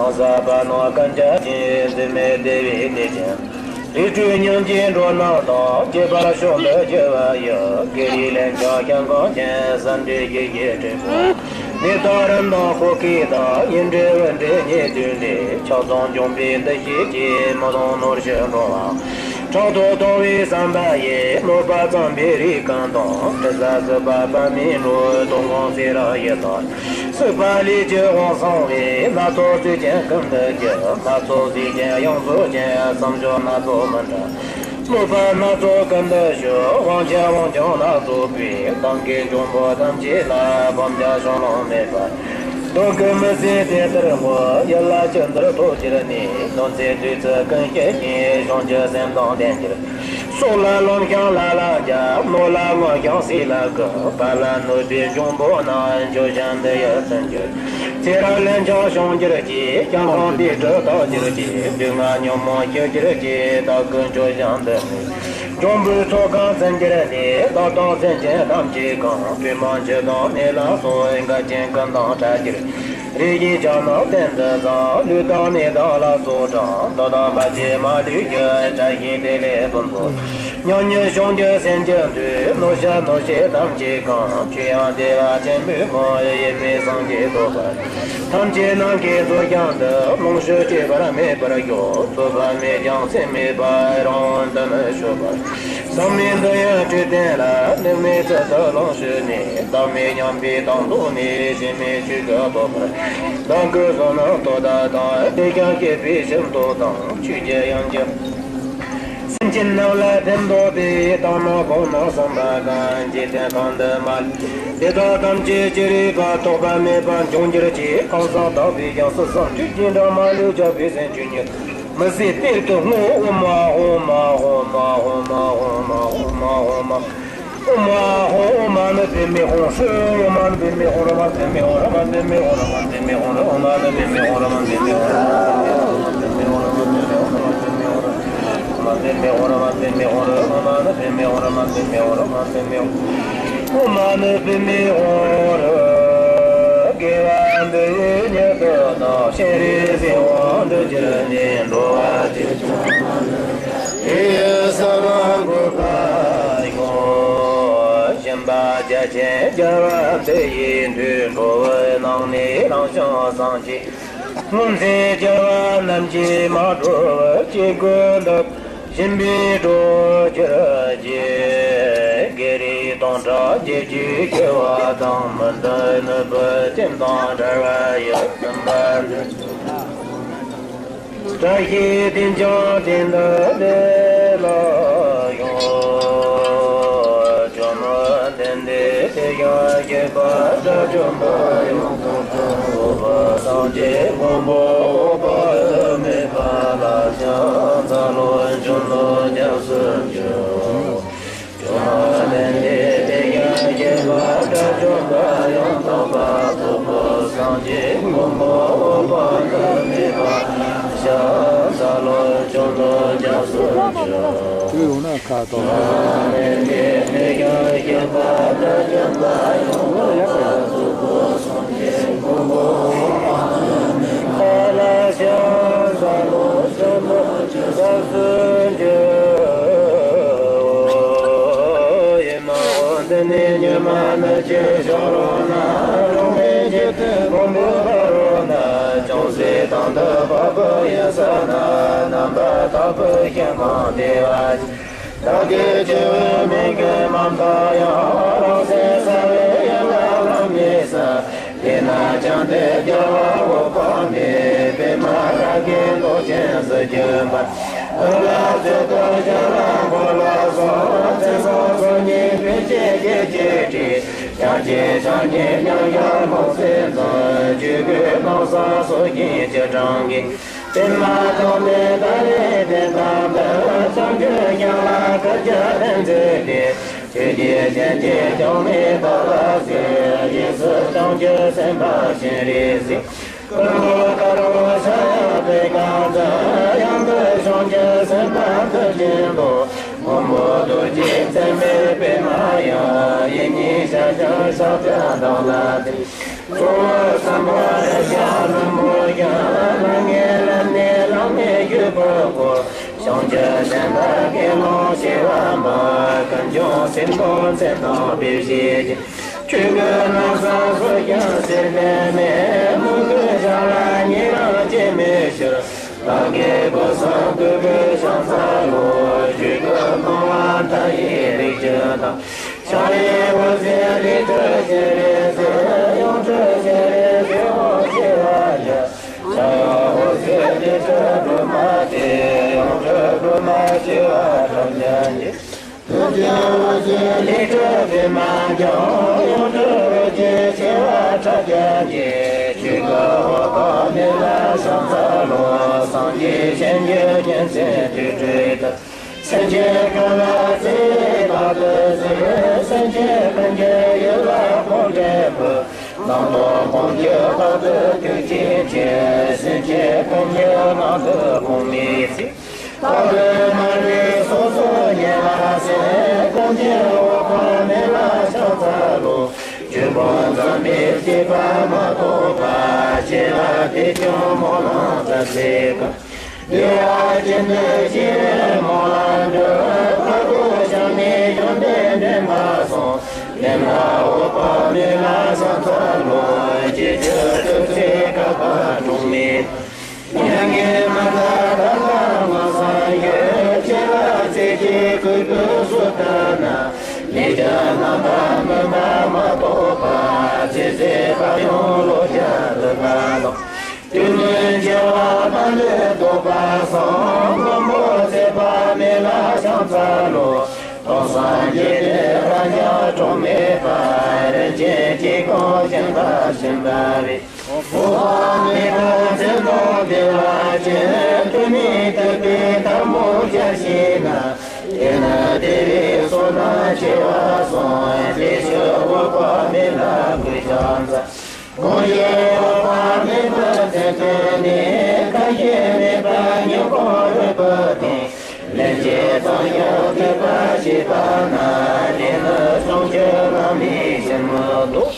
རང་ས་པ་ནོ་གན་ཇ་ཅན་འཛིན་མེད་བདེ་བའི་གནས་ཅན། རིགས་དྲུག་སྙིང་རྗེའི་འགྲོ་རྣམས་དང་། ཁྱད་པར་ཕྱོགས་འདི་སྐྱེ་བ་ཡི། བགེགས་རིགས་ལན་ཆགས་ཞིང་གང་ཅན། སེམས་ཅན་ཡི་གེ་དྲིལ་བུ། ནད་དང་རིམས་དང་ཕོ་སྐྱེས་དང་། ཡིད་འབྲེལ་བུ་འབྲེལ་ཉེ་དུ་འབྲེལ། ཆགས་སྡང་འཇོམས་པའི་འདུ་ཤེས་ཀྱིས། མི་གཏོང་ནོར་ཕྱིར་འགྲོ་བ། དྲག་ཏུ་གཏོང་བའི་བསམ་པ་ཡིས། གནོད་པ་བརྩམས་པའི་རིགས་ཀུན་དང་། དྲི་ཟ་སྲེད་པ་པ་མིན་འགྲོ། དོན་ཀུན་སྲེད་རབ་ཡི་དྭགས། སྲེད་པ་ལས་ཀྱི་དབང་སངས་པའི། སྣ་ཚོགས་རྫས་ཅན་ཀུན་འདུས་ཀྱི། སྣ་ཚོགས་རྫས་ཅན་ཡོངས་རྫོགས་ཀྱི། བསམ་སྦྱོར་སྣ་ཚོགས་མི་འདྲ། གནོད་པ་སྣ་ཚོགས་ཀུན་འདུས་ཤོག་དབང་ཆེན་དབང་ཆུང་སྣ་ཚོགས་པའི། གདོན་བགེགས་འབྱུང་པོ་ཐམས་ཅད་ལ། ཕམ་བྱ་ཕྱོགས་ལྷུང་མེད་པར། གདོན་བགེགས་མི་བཟད་དེ་ལྟར་བསྔོ། ཡིད་ལ་ཅི་འདོད་ཐོབ་གྱུར་ནས། གདོན་བགེགས་བདུད་རྩི་ཀུན་སྐྱེད་ཅིང་། བྱང་ཆུབ་སེམས་དང་ལྡན་གྱུར། སྲོག་ལ་རློམ་ཞིང་ལྷ་ལ་འཇམ། གནོད་ལ་བརྔོས་ཤིང་སྲེད་ལ་ཀུན། དཔའ་ལ་གནོད་པའི་འབྱུང་པོ་རྣམས། མཆོད་ཅིང་འདི་ཡི་མཐུན་འགྱུར། ཚེ་རབས་ལན་ཆགས་བྱུང་གྱུར་ཅིག་སྐྱོན་ཀུན་དེ་དྲི་དག་གྱུར་ཅིག་སྡུག་བསྔལ་ཉོན་མོངས་ཞི་གྱུར་ཅིག་བདག་གིས་མཆོད་ཅིང་འདི་ནི། འབྱུང་པོའི་ཚོགས་ཀུན་ཟིན་གྱུར་ནས། བདག་དང་སེམས་ཅན་ཐམས་ཅད་ཀུན། དྲི་མ་མཆུ་དང་ནད་ལ་སོགས། འགལ་རྐྱེན་ཀུན་དང་བྲལ་གྱུར། རིགས་ཀྱི་ཆ་རྣམས་གཏན་དུ་བཟང་། ལུས་དང་ནད་དང་ལ་སོགས་གྲང་། འདོད་དང་བག་ཕྱེ་མ་ལུས་ཀྱི། བཀྲ་ཤིས་བདེ་ལེགས་ཕུན་ཚོགས། མྱ་ངན་བྱང་ཆུབ་སེམས་ཀྱི་མཐུས། གནོད་བྱ་གནོད་བྱེད་ཐམས་ཅད་ཀུན། མཆོད་ཡང་བདེ་བ་ཆེན་པོས་བསྔོ། ཡེངས་མེད་སངས་རྒྱས་སྟོབས་དཔལ། ཐམས་ཅད་རྣམས་ཀྱིས་རྫོགས་བྱང་དུ། ལོངས་སྤྱོད་བཅས་པར་མོས་པར་ཤོག་རྩོད་པ་མེད་ཀྱང་སེམས་མོས་པ། རང་དབང་དུ་མི་ཕྱོགས་པར། ཟག་མེད་འདོད་ཡོན་སྤྲོས་བརྟན་ལ། གནོད་མེད་ཚུལ་དུ་ལོངས་སྤྱོད་ནས། བདག་མེད་མཉམ་པའི་དྭངས་སྟོང་ནས། གཞན་མེད་ཆོས་ཀྱི་སྟོབས་དཔལ། བདག་གི་བསོད་ནམས་དོ་ཟླ་དང་། བདེ་ཞིང་སྐྱིད་པའི་ཁྱིམ་ཐོག་དང་། ཆོས་ཀྱི་དབྱིངས་ཀྱི། སེམས་ཅན་རྣམས་ལ་ཕན་འདོགས་པའི། དག་སྣང་སྒོ་སྣང་བསམ་པ་ཀུན། འཇིག་རྟེན་ཁམས་འདི་མ་ལུས། དེ་དག་ཐམས་ཅད་ཅི་རིགས་པ། ཐོགས་པ་མེད་པར་འབྱུང་གྱུར་ཅིག་གང་ཟག་དག་པའི་ཞིང་སུ་སུ། འཁྲུལ་གྱིས་འདྲ་མ་ལུས་བྱ་བའི་སེམས་ཅན་ཉིད། མི་བཟད་གཏེར་དུ་བསྔོ། ཨོ་མ་ཨོ་མ་ཨོ་མ་ཨོ་མ་ཨོ་མ་ཨོ་མ་ཨོ་མ། ཨོ་མ་ཧོ། ཨོ་མ་ནི་པདྨེ་ཧོ་ཧྲཱིཿ་ཨོ་མ་ནི་པདྨེ་ཧོ་ར་མ་པདྨེ་ཧོ་ར་མ་པདྨེ་ཧོ་ར་མ་པདྨེ་ཧོ་ར། ཨོ་མ་ནི་པདྨེ་ཧོ་ར་མ་པདྨེ་ཧོ་ར། ཨོ་མ་ནི་པདྨེ་ཧོ་ར་མ་པདྨེ་ཧོ་ར་མ་པདྨེ་ཧོ་ར། ཨོ་མ་ནི་པདྨེ་ཧོ་ར་མ་པདྨེ་ཧོ་ར་མ་པདྨེ་ཧོ་ར། ཨོ་མ་ནི་པདྨེ་ཧོ་ར། དགེ་བ་འདི་ཡིས་ཉིད་དུ་བདག་ཤེས་རིག་སྲིད་དབང་འདུ་འགྱུར་ནས། འགྲོ་བ་ཇི་བཞིན་དེ་ཡི་ས་ལ་འགོད་པར་ཤོག་སྦྱིན་པ་རྒྱ་ཆེན་རྒྱལ་བ་འདི་ཡི་མཐུས། འགྲོ་བའི་ནང་ནས་རང་བྱུང་སངས་རྒྱས་སྔོན་ཚེ་རྒྱལ་བ་རྣམས་ཀྱིས་མ་གྲུབ་ཀྱི་སྐུ་འདི། བཞིན་པའི་འགྲོ་གྱུར་ཅིག་བགེགས་རིགས་སྟོང་ཕྲག་བརྒྱད་ཅུའི་འཁོར་བ་དང་། མི་འདོད་ནོར་བུ་ལྟེམ་དང་བྲལ་བ་ཡི། བཙུན་པ་འདི་བཀྲ་ཤིས་དེས་ཀྱང་དེང་འདིར་བདེ། ལ་ཡང་། བཅོམ་ལྡན་འདས་དེ་ཡང་དགྱེས་པ་དགྲ་བཅོམ་པ་ཡང་དག་པར་རྫོགས་པ་སངས་རྒྱས་མགོན་པོ་འོད་དཔག་ཏུ་མེད་པ་ལ་ཕྱག་འཚལ་ལོ། བྱིན་རླབས་སྐྱབས་སུ་མཆིའོ། བཅོམ་ལྡན་འདས་དེ་ཡང་དགྱེས་པ་དགྲ་བཅོམ་པ་ཡང་དག་པར་རྫོགས་པ་སངས་རྒྱས་མགོན་པོ་འོད་དཔག་ཏུ་མེད་པ་ལ་ཕྱག་འཚལ་ལོ། བྱིན་རླབས་སྐྱབས་སུ་མཆིའོ། དེ་ཡོང་ན་ཁ་ཐོག་བཅོམ་ལྡན་འདས་དེ་ཡང་དགྱེས་པ་དགྲ་བཅོམ་པ་ཡང་དག་པར་རྫོགས་པ་སངས་རྒྱས་མགོན་པོ་འོད་དཔག་ཏུ་མེད་པ་ལ་ཕྱག་འཚལ་ལོ། བྱིན་རླབས་སྐྱབས་སུ་མཆིའོ། ཨེ་མ་ཧོ། འདི་ནི་མྱུར་མ་ནུབ་ཀྱི་ཞོ་རོ་ན། རང་གནས་ཀྱི་དུས་མང་པོ་བར་རོ་ན། ཅུང་ཟད་དང་དུ་བབ་པའི་ཡུལ་ས་ན། རྣམ་པར་དག་པའི་ཞིང་ཁམས་བདེ་བ་ཅན། བདག་གི་སྤྱི་བོའི་མིག་གི་རྨ་མཐའ་ཡང་། རང་སེམས་གསལ་བའི་ཡུལ་ལ་ལམ་མེད་ས། དེ་ན་ཀྱང་དེ་རྒྱལ་བ་འོད་དཔག་མེད། པདྨ་རཱ་གའི་མདོག་ཅན་གཟི་བརྗིད་འབར། ཕུར་ལ་སྤྱི་གཏེར་ཞལ་ལ་འཁོར་ལོ་གསུམ། མཚན་ཟུང་གསུམ་གཉིས་པད་ཕྱིའི་སྐད་ཅིག་དྲིས། ཕྱག་རྒྱའི་ཕྱག་རྒྱའི་མཉམ་གཞག་རྨོངས་སེལ་མཛོད། ཆོས་སྐུའི་སྣང་བ་སོ་སྐྱེའི་སྤྱི་གྲངས་ཀྱི། པདྨ་དང་ནི་ཏཱ་ལའི་གདན་དང་ལྡན། བྱང་ཆུབ་ཞིང་ལ་བཀའ་རྒྱ་ཕན་མཛད་པའི། ཆོས་ཀྱི་སྤྱན་གྱིས་ཀྱང་ནི་བདག་ལ་གཟིགས། རྗེས་སུ་བྱང་ཆུབ་སེམས་དཔའ་སྤྱན་རས་གཟིགས། ཀུན་ཏུ་དགའ་རབ་ཕྱག་གཡས་པས་བསྐང་མཛད། གཡོན་དུ་བྱང་ཆུབ་སེམས་དཔའ་མཐུ་ཆེན་པོ། མགོན་པོ་རྡོ་རྗེ་འཆང་མའི་པདྨ་ཡང་། ཡིད་གཉིས་ཞལ་སྦྱར་ཕྱག་རྒྱ་བདག་ལ་གཏད། གཙོ་བོ་སམ་བྷོ་ཊ་ཤཱ་རིང་པོ་ཡང་། ལྷང་ངེ་ལམ་ནས་ལངས་ནས་བཞུགས་པའི་སྐུ། བྱང་ཆུབ་སེམས་དཔའ་དགེ་སློང་བྱེ་བ་འབུམ། ཀུན་འབྱུང་སེམས་དཔའི་མཚན་དང་དཔེ་བྱད་ཅན། ཆོས་སྐུའི་སྣང་བ་སོ་སྐྱེ་སེར་ལྡན་མའི། མོས་གུས་ཞབས་ལ་ཉེ་རིང་སྐྱེ་མེད་ཕྱིར། བདག་གི་སྐུ་གསུང་ཐུགས་ཀྱི་ཕྱག་འཚལ་ལོ། ཆོས་སྐུ་སྣང་བ་མཐའ་ཡས་རིགས་བཞི་དང་། ཕྱག་གཡས་འོད་ཟེར་ལས་སྤྲུལ་སྤྱན་རས་གཟིགས། གཡོན་སྤྲུལ་སྤྱན་རས་གཟིགས་འོད་བྱེ་བ་ཡི། ཕྱག་གཡོན་འོད་ཟེར་ལས་སྤྲུལ་སྒྲོལ་མ་སྟེ། གཡོན་སྤྲུལ་སྒྲོལ་མ་བྱེ་བ་ཕྲག་བརྒྱ་འགྱེད། རྡུལ་གྱི་འོད་ཟེར་ལས་སྤྲུལ་པདྨ་འབྱུང་། གཡོན་སྤྲུལ་རྡུལ་གྱི་བྱེ་བ་ཕྲག་བརྒྱ་འགྱེད། ཆོས་སྐུ་འོད་དཔག་མེད་ལ་ཕྱག་འཚལ་ལོ། སངས་རྒྱས་བྱང་ཆུབ་སྤྱན་གྱིས་ཐོད་ཕྲེང་བསྟོད། སེམས་ཅན་ཀུན་ལ་བརྩེ་བས་བདག་ཏུ་གཟིགས། སེམས་ཅན་ཀུན་གྱི་ཡིད་ལ་དཔུང་སྒྲིག་པའི། ལམ་དང་དཔུང་གིས་བདག་ཏུ་ཐུགས་རྗེ་ཆེ། སེམས་ཅན་ཀུན་གྱི་ངང་དུ་དཔུང་མེད་ཚིག། བདག་གི་མ་ལུས་སོ་སོར་ཉེ་བར་གསལ། ཀུན་གྱི་འོད་དཔག་མེད་ལ་ཕྱག་འཚལ་ལོ། ཆོས་སྐུ་འཛིན་པའི་སྐྱེས་པ་མ་གཏོགས་པ། སྐྱེ་བ་དེས་ཀྱང་སྨོན་ལམ་རྫོགས་སའི་སྐབས། བདེ་བ་ཅན་དུ་སྐྱེ་བའི་སྨོན་ལམ་འགྲུབ། བར་དོ་ཞིང་ནས་བྱོན་པའི་འདྲེན་པ་གསུམ། བདེན་པ་འོད་དཔག་མེད་ལ་ཕྱག་འཚལ་ལོ། སྐྱེ་འཆི་ཐུབ་ཚེ་བསྐལ་པ་གྲངས་མེད། མྱ་ངན་མི་འདའ་བདག་ལ་མངོན་སངས་རྒྱས། སྐྱེ་བ་ཚེ་གཅིག་གུས་པས་སུ་བལྟ་ན། ལས་ཀྱི་རྣམ་པར་སྨིན་པ་མ་གཏོགས་པ། ཚེ་ཟད་པ་ཡང་བློ་རྒྱ་ལུས་པ་དང་། དུས་ནི་འཆི་བ་མ་ལུས་ལྡོག་པ་གསུམ། མགོན་པོ་ཚེ་དཔག་མེད་ལ་ཕྱག་འཚལ་ལོ། སྟོང་སངས་རྒྱས་ཏེ་རབ་འབྱམས་གྲངས་མེད་པ། རིན་ཆེན་གྱི་གོས་ཤིང་རྟ་བཞིན་འདྲ་བའི། འོད་དཔག་མེད་པ་མཚན་དང་བདེ་བ་ཅན། ཐོགས་མེད་ཐུབ་པའི་ཐལ་མོ་སྦྱར་བྱས་ན། དེ་ནི་བདེ་བའི་བསོད་ནམས་ཆེ་བ་གསུམ། དེ་ཕྱིར་འོད་དཔག་མེད་ལ་གུས་ཕྱག་འཚལ། དགོངས་བཞེས་འོད་དཔག་མེད་པའི་མཚན་ཐོས་ནས། ཁ་ཞེ་མེད་པའི་སྙིང་ཁོང་རུས་པའི་གཏིང་། ལན་གཅིག་ཙམ་ཡང་ཐོས་པར་བྱས་པ་ན། དེ་ནི་བྱང་ཆུབ་བླ་མའི་ཞལ་མི་ལྡོག།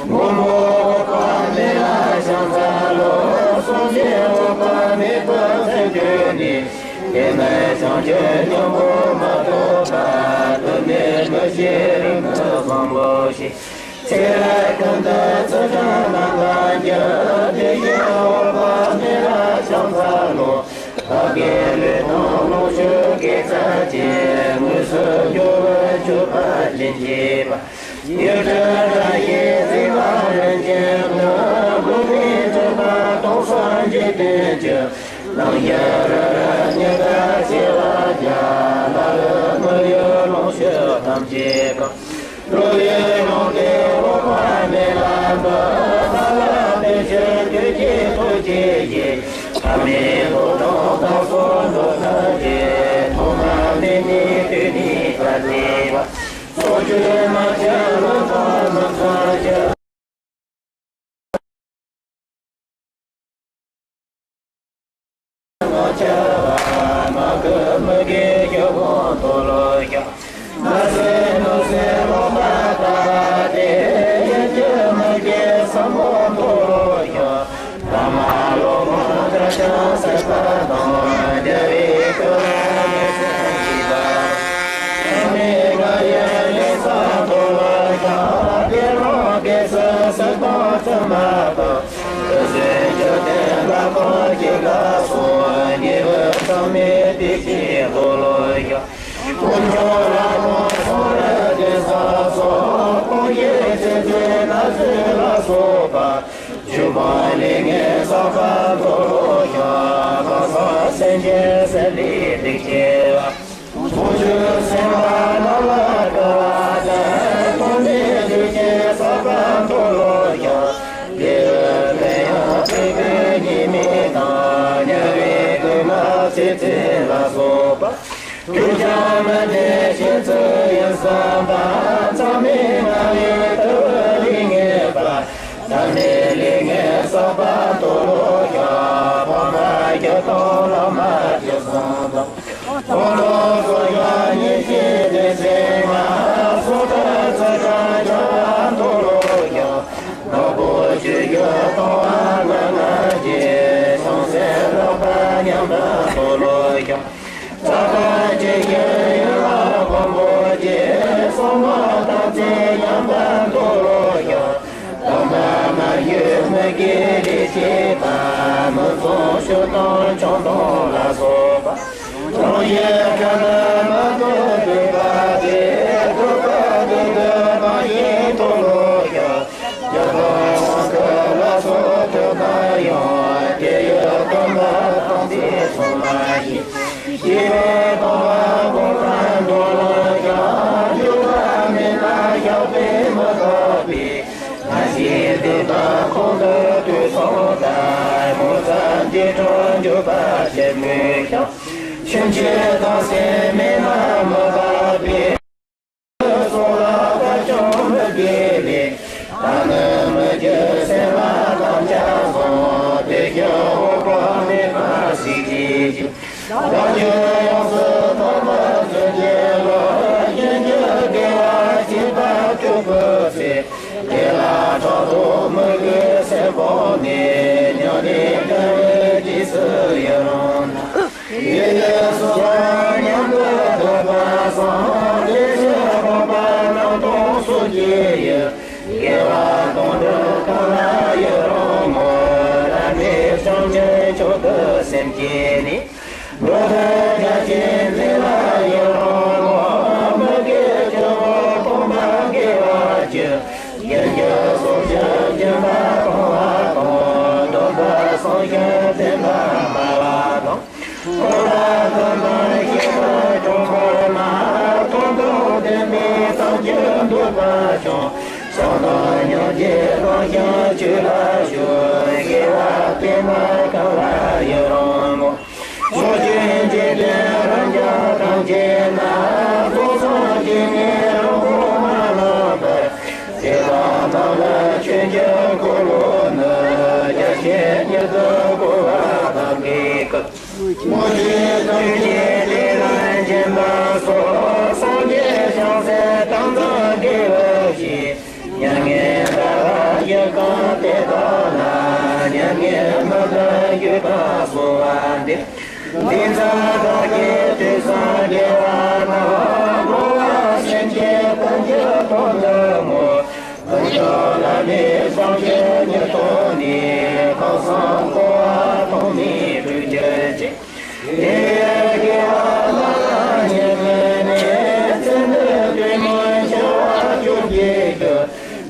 མགོན་པོ་འོད་དཔག་མེད་ལ་ཕྱག་འཚལ་ལོ། སངས་རྒྱས་འོད་དཔག་མེད་པའི་མཚན་ཐོས་ནས། དེ་ནི་བྱང་ཆུབ་སྙིང་པོ་མ་ཐོབ་པར། དུ་མའི་མི་ཤེས་རིག་ནི་བཟང་པོ་ཞིག། ཚེ་རབས་ཀུན་ཏུ་ཚུལ་ཁྲིམས་རྣམ་པར་འགྱུར། དེ་བཞིན་འོད་དཔག་མེད་ལ་ཕྱག་འཚལ་ལོ། བདག་གི་ལུས་དང་ལོངས་སྤྱོད་དགེ་རྩ་ཅན། དངོས་སུ་འབྱོར་བའི་སྤྱོད་པ་སྦྱིན་བགྱིས་པ། ཡུལ་གྲུ་ར་ཡི་གཟིགས་པ་རིན་ཆེན་ཀུན། འགྲོ་བའི་སྒྲིབ་པ་སྟོང་སངས་རྒྱས་དོན་གྱི། རྣམ་གཞག་རི་རབ་ཉི་ཟླ་བྱེ་བ་བརྒྱ། ལ་ ཀྱི། འགྲོ་བའི་ལམ་དེ་འོག་མིན་ལམ་དུ། ས་ལམ་བདེ་ཆེན་དུས་ཀྱི་ཐུགས་རྗེ་ཡིས། ཐ་མལ་དུ་དྲངས་དང་སོགས་འགྲོ་ཐབས་ཀྱི། ཐོག་མ་མེད་ནས་དུས་མེད་པར་གནས་པ། སོ་སྐྱེ་མ་ཆགས་ལོ་ཙཱ་མི་ཚར་ཞིང་། མ་ཆགས་པ་མ་གི་མི་དགེ་བཅུ་སྤོང་དུ་བློ་ཞིང་། མ་ཟད་མི་ཟད་ལོག་པར་ལྟ་བ་དེ། ཡིད་ཀྱི་མི་དགེ་གསུམ་སྤོང་དུ་བློ་ཞིང་། ཐ་མ་ལོག་པར་ལྟ་ཞིང་སྲེད་པ་དང་། འབྲེལ་བའི་སྐུལ་བ་ནི་སེམས་ཀྱི་བར། ཚད་མེད་ལྔ་ཡི་ལས་བསགས་དུ་བློ་ཞིང་། དགེ་སློང་གེགས་སེལ་སྲིད་དང་བཙུན་མ་དང་། དུས་གསུམ་བཅོམ་ལྡན་འདས་ཀུན་གྱི་བཀའ་སྲུང་། ཉེ་བར་ཚད་མེད་བདེ་ཆེན་དུ་བློ་ཞིང་། དཀོན་མཆོག་ལྷ་དང་གསུམ་རིག་གེ་སར་སོགས། དཔུང་གི་རྩེ་གཅིག་ན་ཚུལ་ལ་སོགས་པ། བཅུ་སྤོང་ལས་ངན་བསགས་པ་དུ་བློ་ཞིང་། ལམ་སང་སེམས་ཅན་སེམས་ལས་སྡིག་ཆེ་བ། དུག་ཆུ་སེམས་པ་རྣམས་ལ་བསྐུལ་བ་དང་། དུག་ནི་དུག་ཅན་བསགས་པ་དུ་བློ་ཞིང་། དེ་ཡི་ཕན་ཡང་དེ་ཀུན་ཉེས་དམིགས་དང་། དམྱལ་བའི་རྐུན་མ་ཚེ་ཚད་ལ་སོགས་པ། དུག་ཅན་མི་འདྲེན་ཞིང་བཙུན་དབྱིངས་སམ་པ། མཚམས་མེད་ལྔ་ཡི་ཐུ་བོ་ལས་ངན་པ། ཐ་མལ་ལས་ངན་བསགས་པ་དུ་བློ་ཞིང་། སྤངས་པ་རྒྱུ་དང་བླ་མ་རྒྱུ་གསུམ་དང་། སྟོང་ལོ་སོགས་ཀྱང་ཉེས་བྱས་ཏེ། ཚད་མ་སོགས་དང་ཚིག་དང་བྱ་བ་དུ་བློ་ཞིང་། ནོར་བུ་བཅུ་བཞི་གཏོང་བ་ལྔ་ལྔ་བཅས། བྱང་སེམས་ལོག་པ་མྱང་འདས་དུ་བློ་ཞིང་། ཙཀྲ་ཇི་ཡི་ཡུལ་ལ་གོམ་པ་བརྒྱད། གསུམ་པ་དམ་ཚིག་ཉམས་པ་དུ་བློ་ཞིང་། དམ་པ་མ་ཡིན་མི་དགེ་ལས་བྱེད་པ། མི་བཟང་སྤྱོད་དང་ཆང་འཐུང་ལ་སོགས་པ། གྲོང་ཁྱེར་ཁ་ན་མ་ཐོ་འདོད་པ་སྟེ། འདོད་པ་དེ་འདོད་མ་ཡིན་དུ་བློ་ཞིང་། རྒྱུ་དང་དབང་བསྐུར་ལ་སོགས་ཐོས་དང་ཡང་། དེ་ཡི་སྟོན་པ་དམ་ཚིག་སྲུང་བ་ཡིས། སྐྱེ་བ་སྤང་བ་གོང་ལ་འགྲོ་ལ་བཞག་འགྱུར་བ་མེད་ན་བཤགས་པས་མི་འདག་པའི། ང་ཞའི་འདོད་པ་ཁོང་དུ་དུས་གསུམ་ལྟར། མོ་གཙང་འདི་དྲང་འཇུག་པ་ཆེན་པོའི་ཞིང་། ཆོས་འཆད་དང་སེམས་མེད་ན་མི་འདག་པའི། སོགས་ལ་བཏབ་ཀྱང་མི་དགེ་བའི། ད་ནི་མི་འགྱུར་སེམས་ལ་དམ་བཅའ་བཟུང་། དེ་ཀྱང་འོད་དཔག་མེད་པ་གཟིགས་ཤིག། བདག་ཀྱང་ཡོངས་སུ་དག་པར་བརྩོན་གྱུར་ལ། གཞན་གྱི་བདེ་བ་སྐྱེད་པར་སྤྲོ་བའི་ཚེ། དེ་ལ་ཕྲག་དོག་མི་དགེའི་སེམས་སྤངས་ནས། མྱ་ངན་འདའ་བའི་རྗེས་སུ་ཡི་རང་ན། ཡིད་ཀྱི་སྲོག་ཆགས་མྱང་འདས་འདོད་པ་སངས། ལས་བྱས་སྤངས་པ་རྣམས་དང་སོ་སྐྱེའི་ཡུལ། དགེ་བ་དོན་གྲུབ་ཐོབ་ལ་ཡི་རང་ངོ་། བླ་མེད་བྱང་ཆུབ་མཆོག་ཏུ་སེམས་བསྐྱེད་ནས། འགྲོ་དོན་རྒྱ་ཆེན་མཛད་ལ་ཡི་རང་ངོ་། མི་དགེ་བཅུ་པོ་སྤོང་བ་དགེ་བ་བཅུ། རྒྱུན་གྱི་སྲོག་གཅོད་སྦྱིན་པ་གཏོང་བ་དང་། སྡོམ་པ་བསྲུང་ཞིང་བསྟན་པ་སྨྲ་བ་དང་། འཁོར་བ་ཀུན་ཏུ་སྐྱེ་བ་སྐྱོང་བ་ན། དོན་དང་ལྡན་པའི་སངས་རྒྱས་འདོད་པ་ཅན། བྱམས་དང་སྙིང་རྗེ་བླངས་ཤིང་ཆོས་ལ་ཞུགས། དགེ་བ་སྤེལ་མ་གང་ལ་ཡི་རང་ངོ་། ཕྱོགས་བཅུའི་འཇིག་རྟེན་རབ་འབྱམས་ཐམས་ཅད་ན། རྫོགས་སངས་རྒྱས་ནས་རང་དབང་མ་བླངས་པར། དེ་དག་རྣམས་ལ་མཆོད་ཅིང་འཁོར་ལོ་ནི། རྒྱ་ཆེན་ཉིད་དུ་བསྐོར་བ་དག་གི་སྐུ། མུ་སྟེགས་ཐམས་ཅད་ལས་ལ་འབྱིན་པ་སོགས། སངས་རྒྱས་བྱང་སེམས་དམ་བཅའ་དགེ་བའི་གཞི། མྱ་ངན་འདའ་བ་ཡི་གེ་དེ་དག་ལ། མྱ་ངན་མི་འདའ་བརྒྱུད་པ་གསོལ་བ་འདེབས། འདི་ཙམ་བདག་གིས་ཐོས་བསམ་དགེ་བ་རྣམས། འགྲོ་བ་སེམས་ཅན་ཀུན་གྱི་དོན་དུ་བསྔོ། ཀུན་ཀྱང་བླ་མེད་བྱང་ཆུབ་ཉིད་ཐོབ་ནས། ཁམས་གསུམ་འཁོར་བ་ཐོག་མེད་གྲོལ་གྱུར་ཅིག། དེ་ཡི་དགེ་བ་བླ་མ་མྱ་ངན་ལས། ཚེ་འདི་དུས་མིན་འཆི་བ་བཅོ་བརྒྱད་ཀྱི།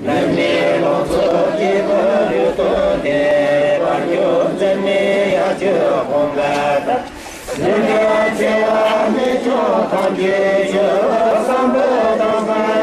འབྲལ་མེད་ལོངས་སྤྱོད་སྐྱེས་བུ་ལུས་སྟོབས་ལྡན། བར་གྱུར་འཛད་མེད་ཡ་གྱལ་གོང་ཁ་ལྟར། འཛད་མེད་འཚེ་བ་རྨད་བྱུང་ཐམས་ཅད་ཞི། སམྦྷ་ཐང་ས་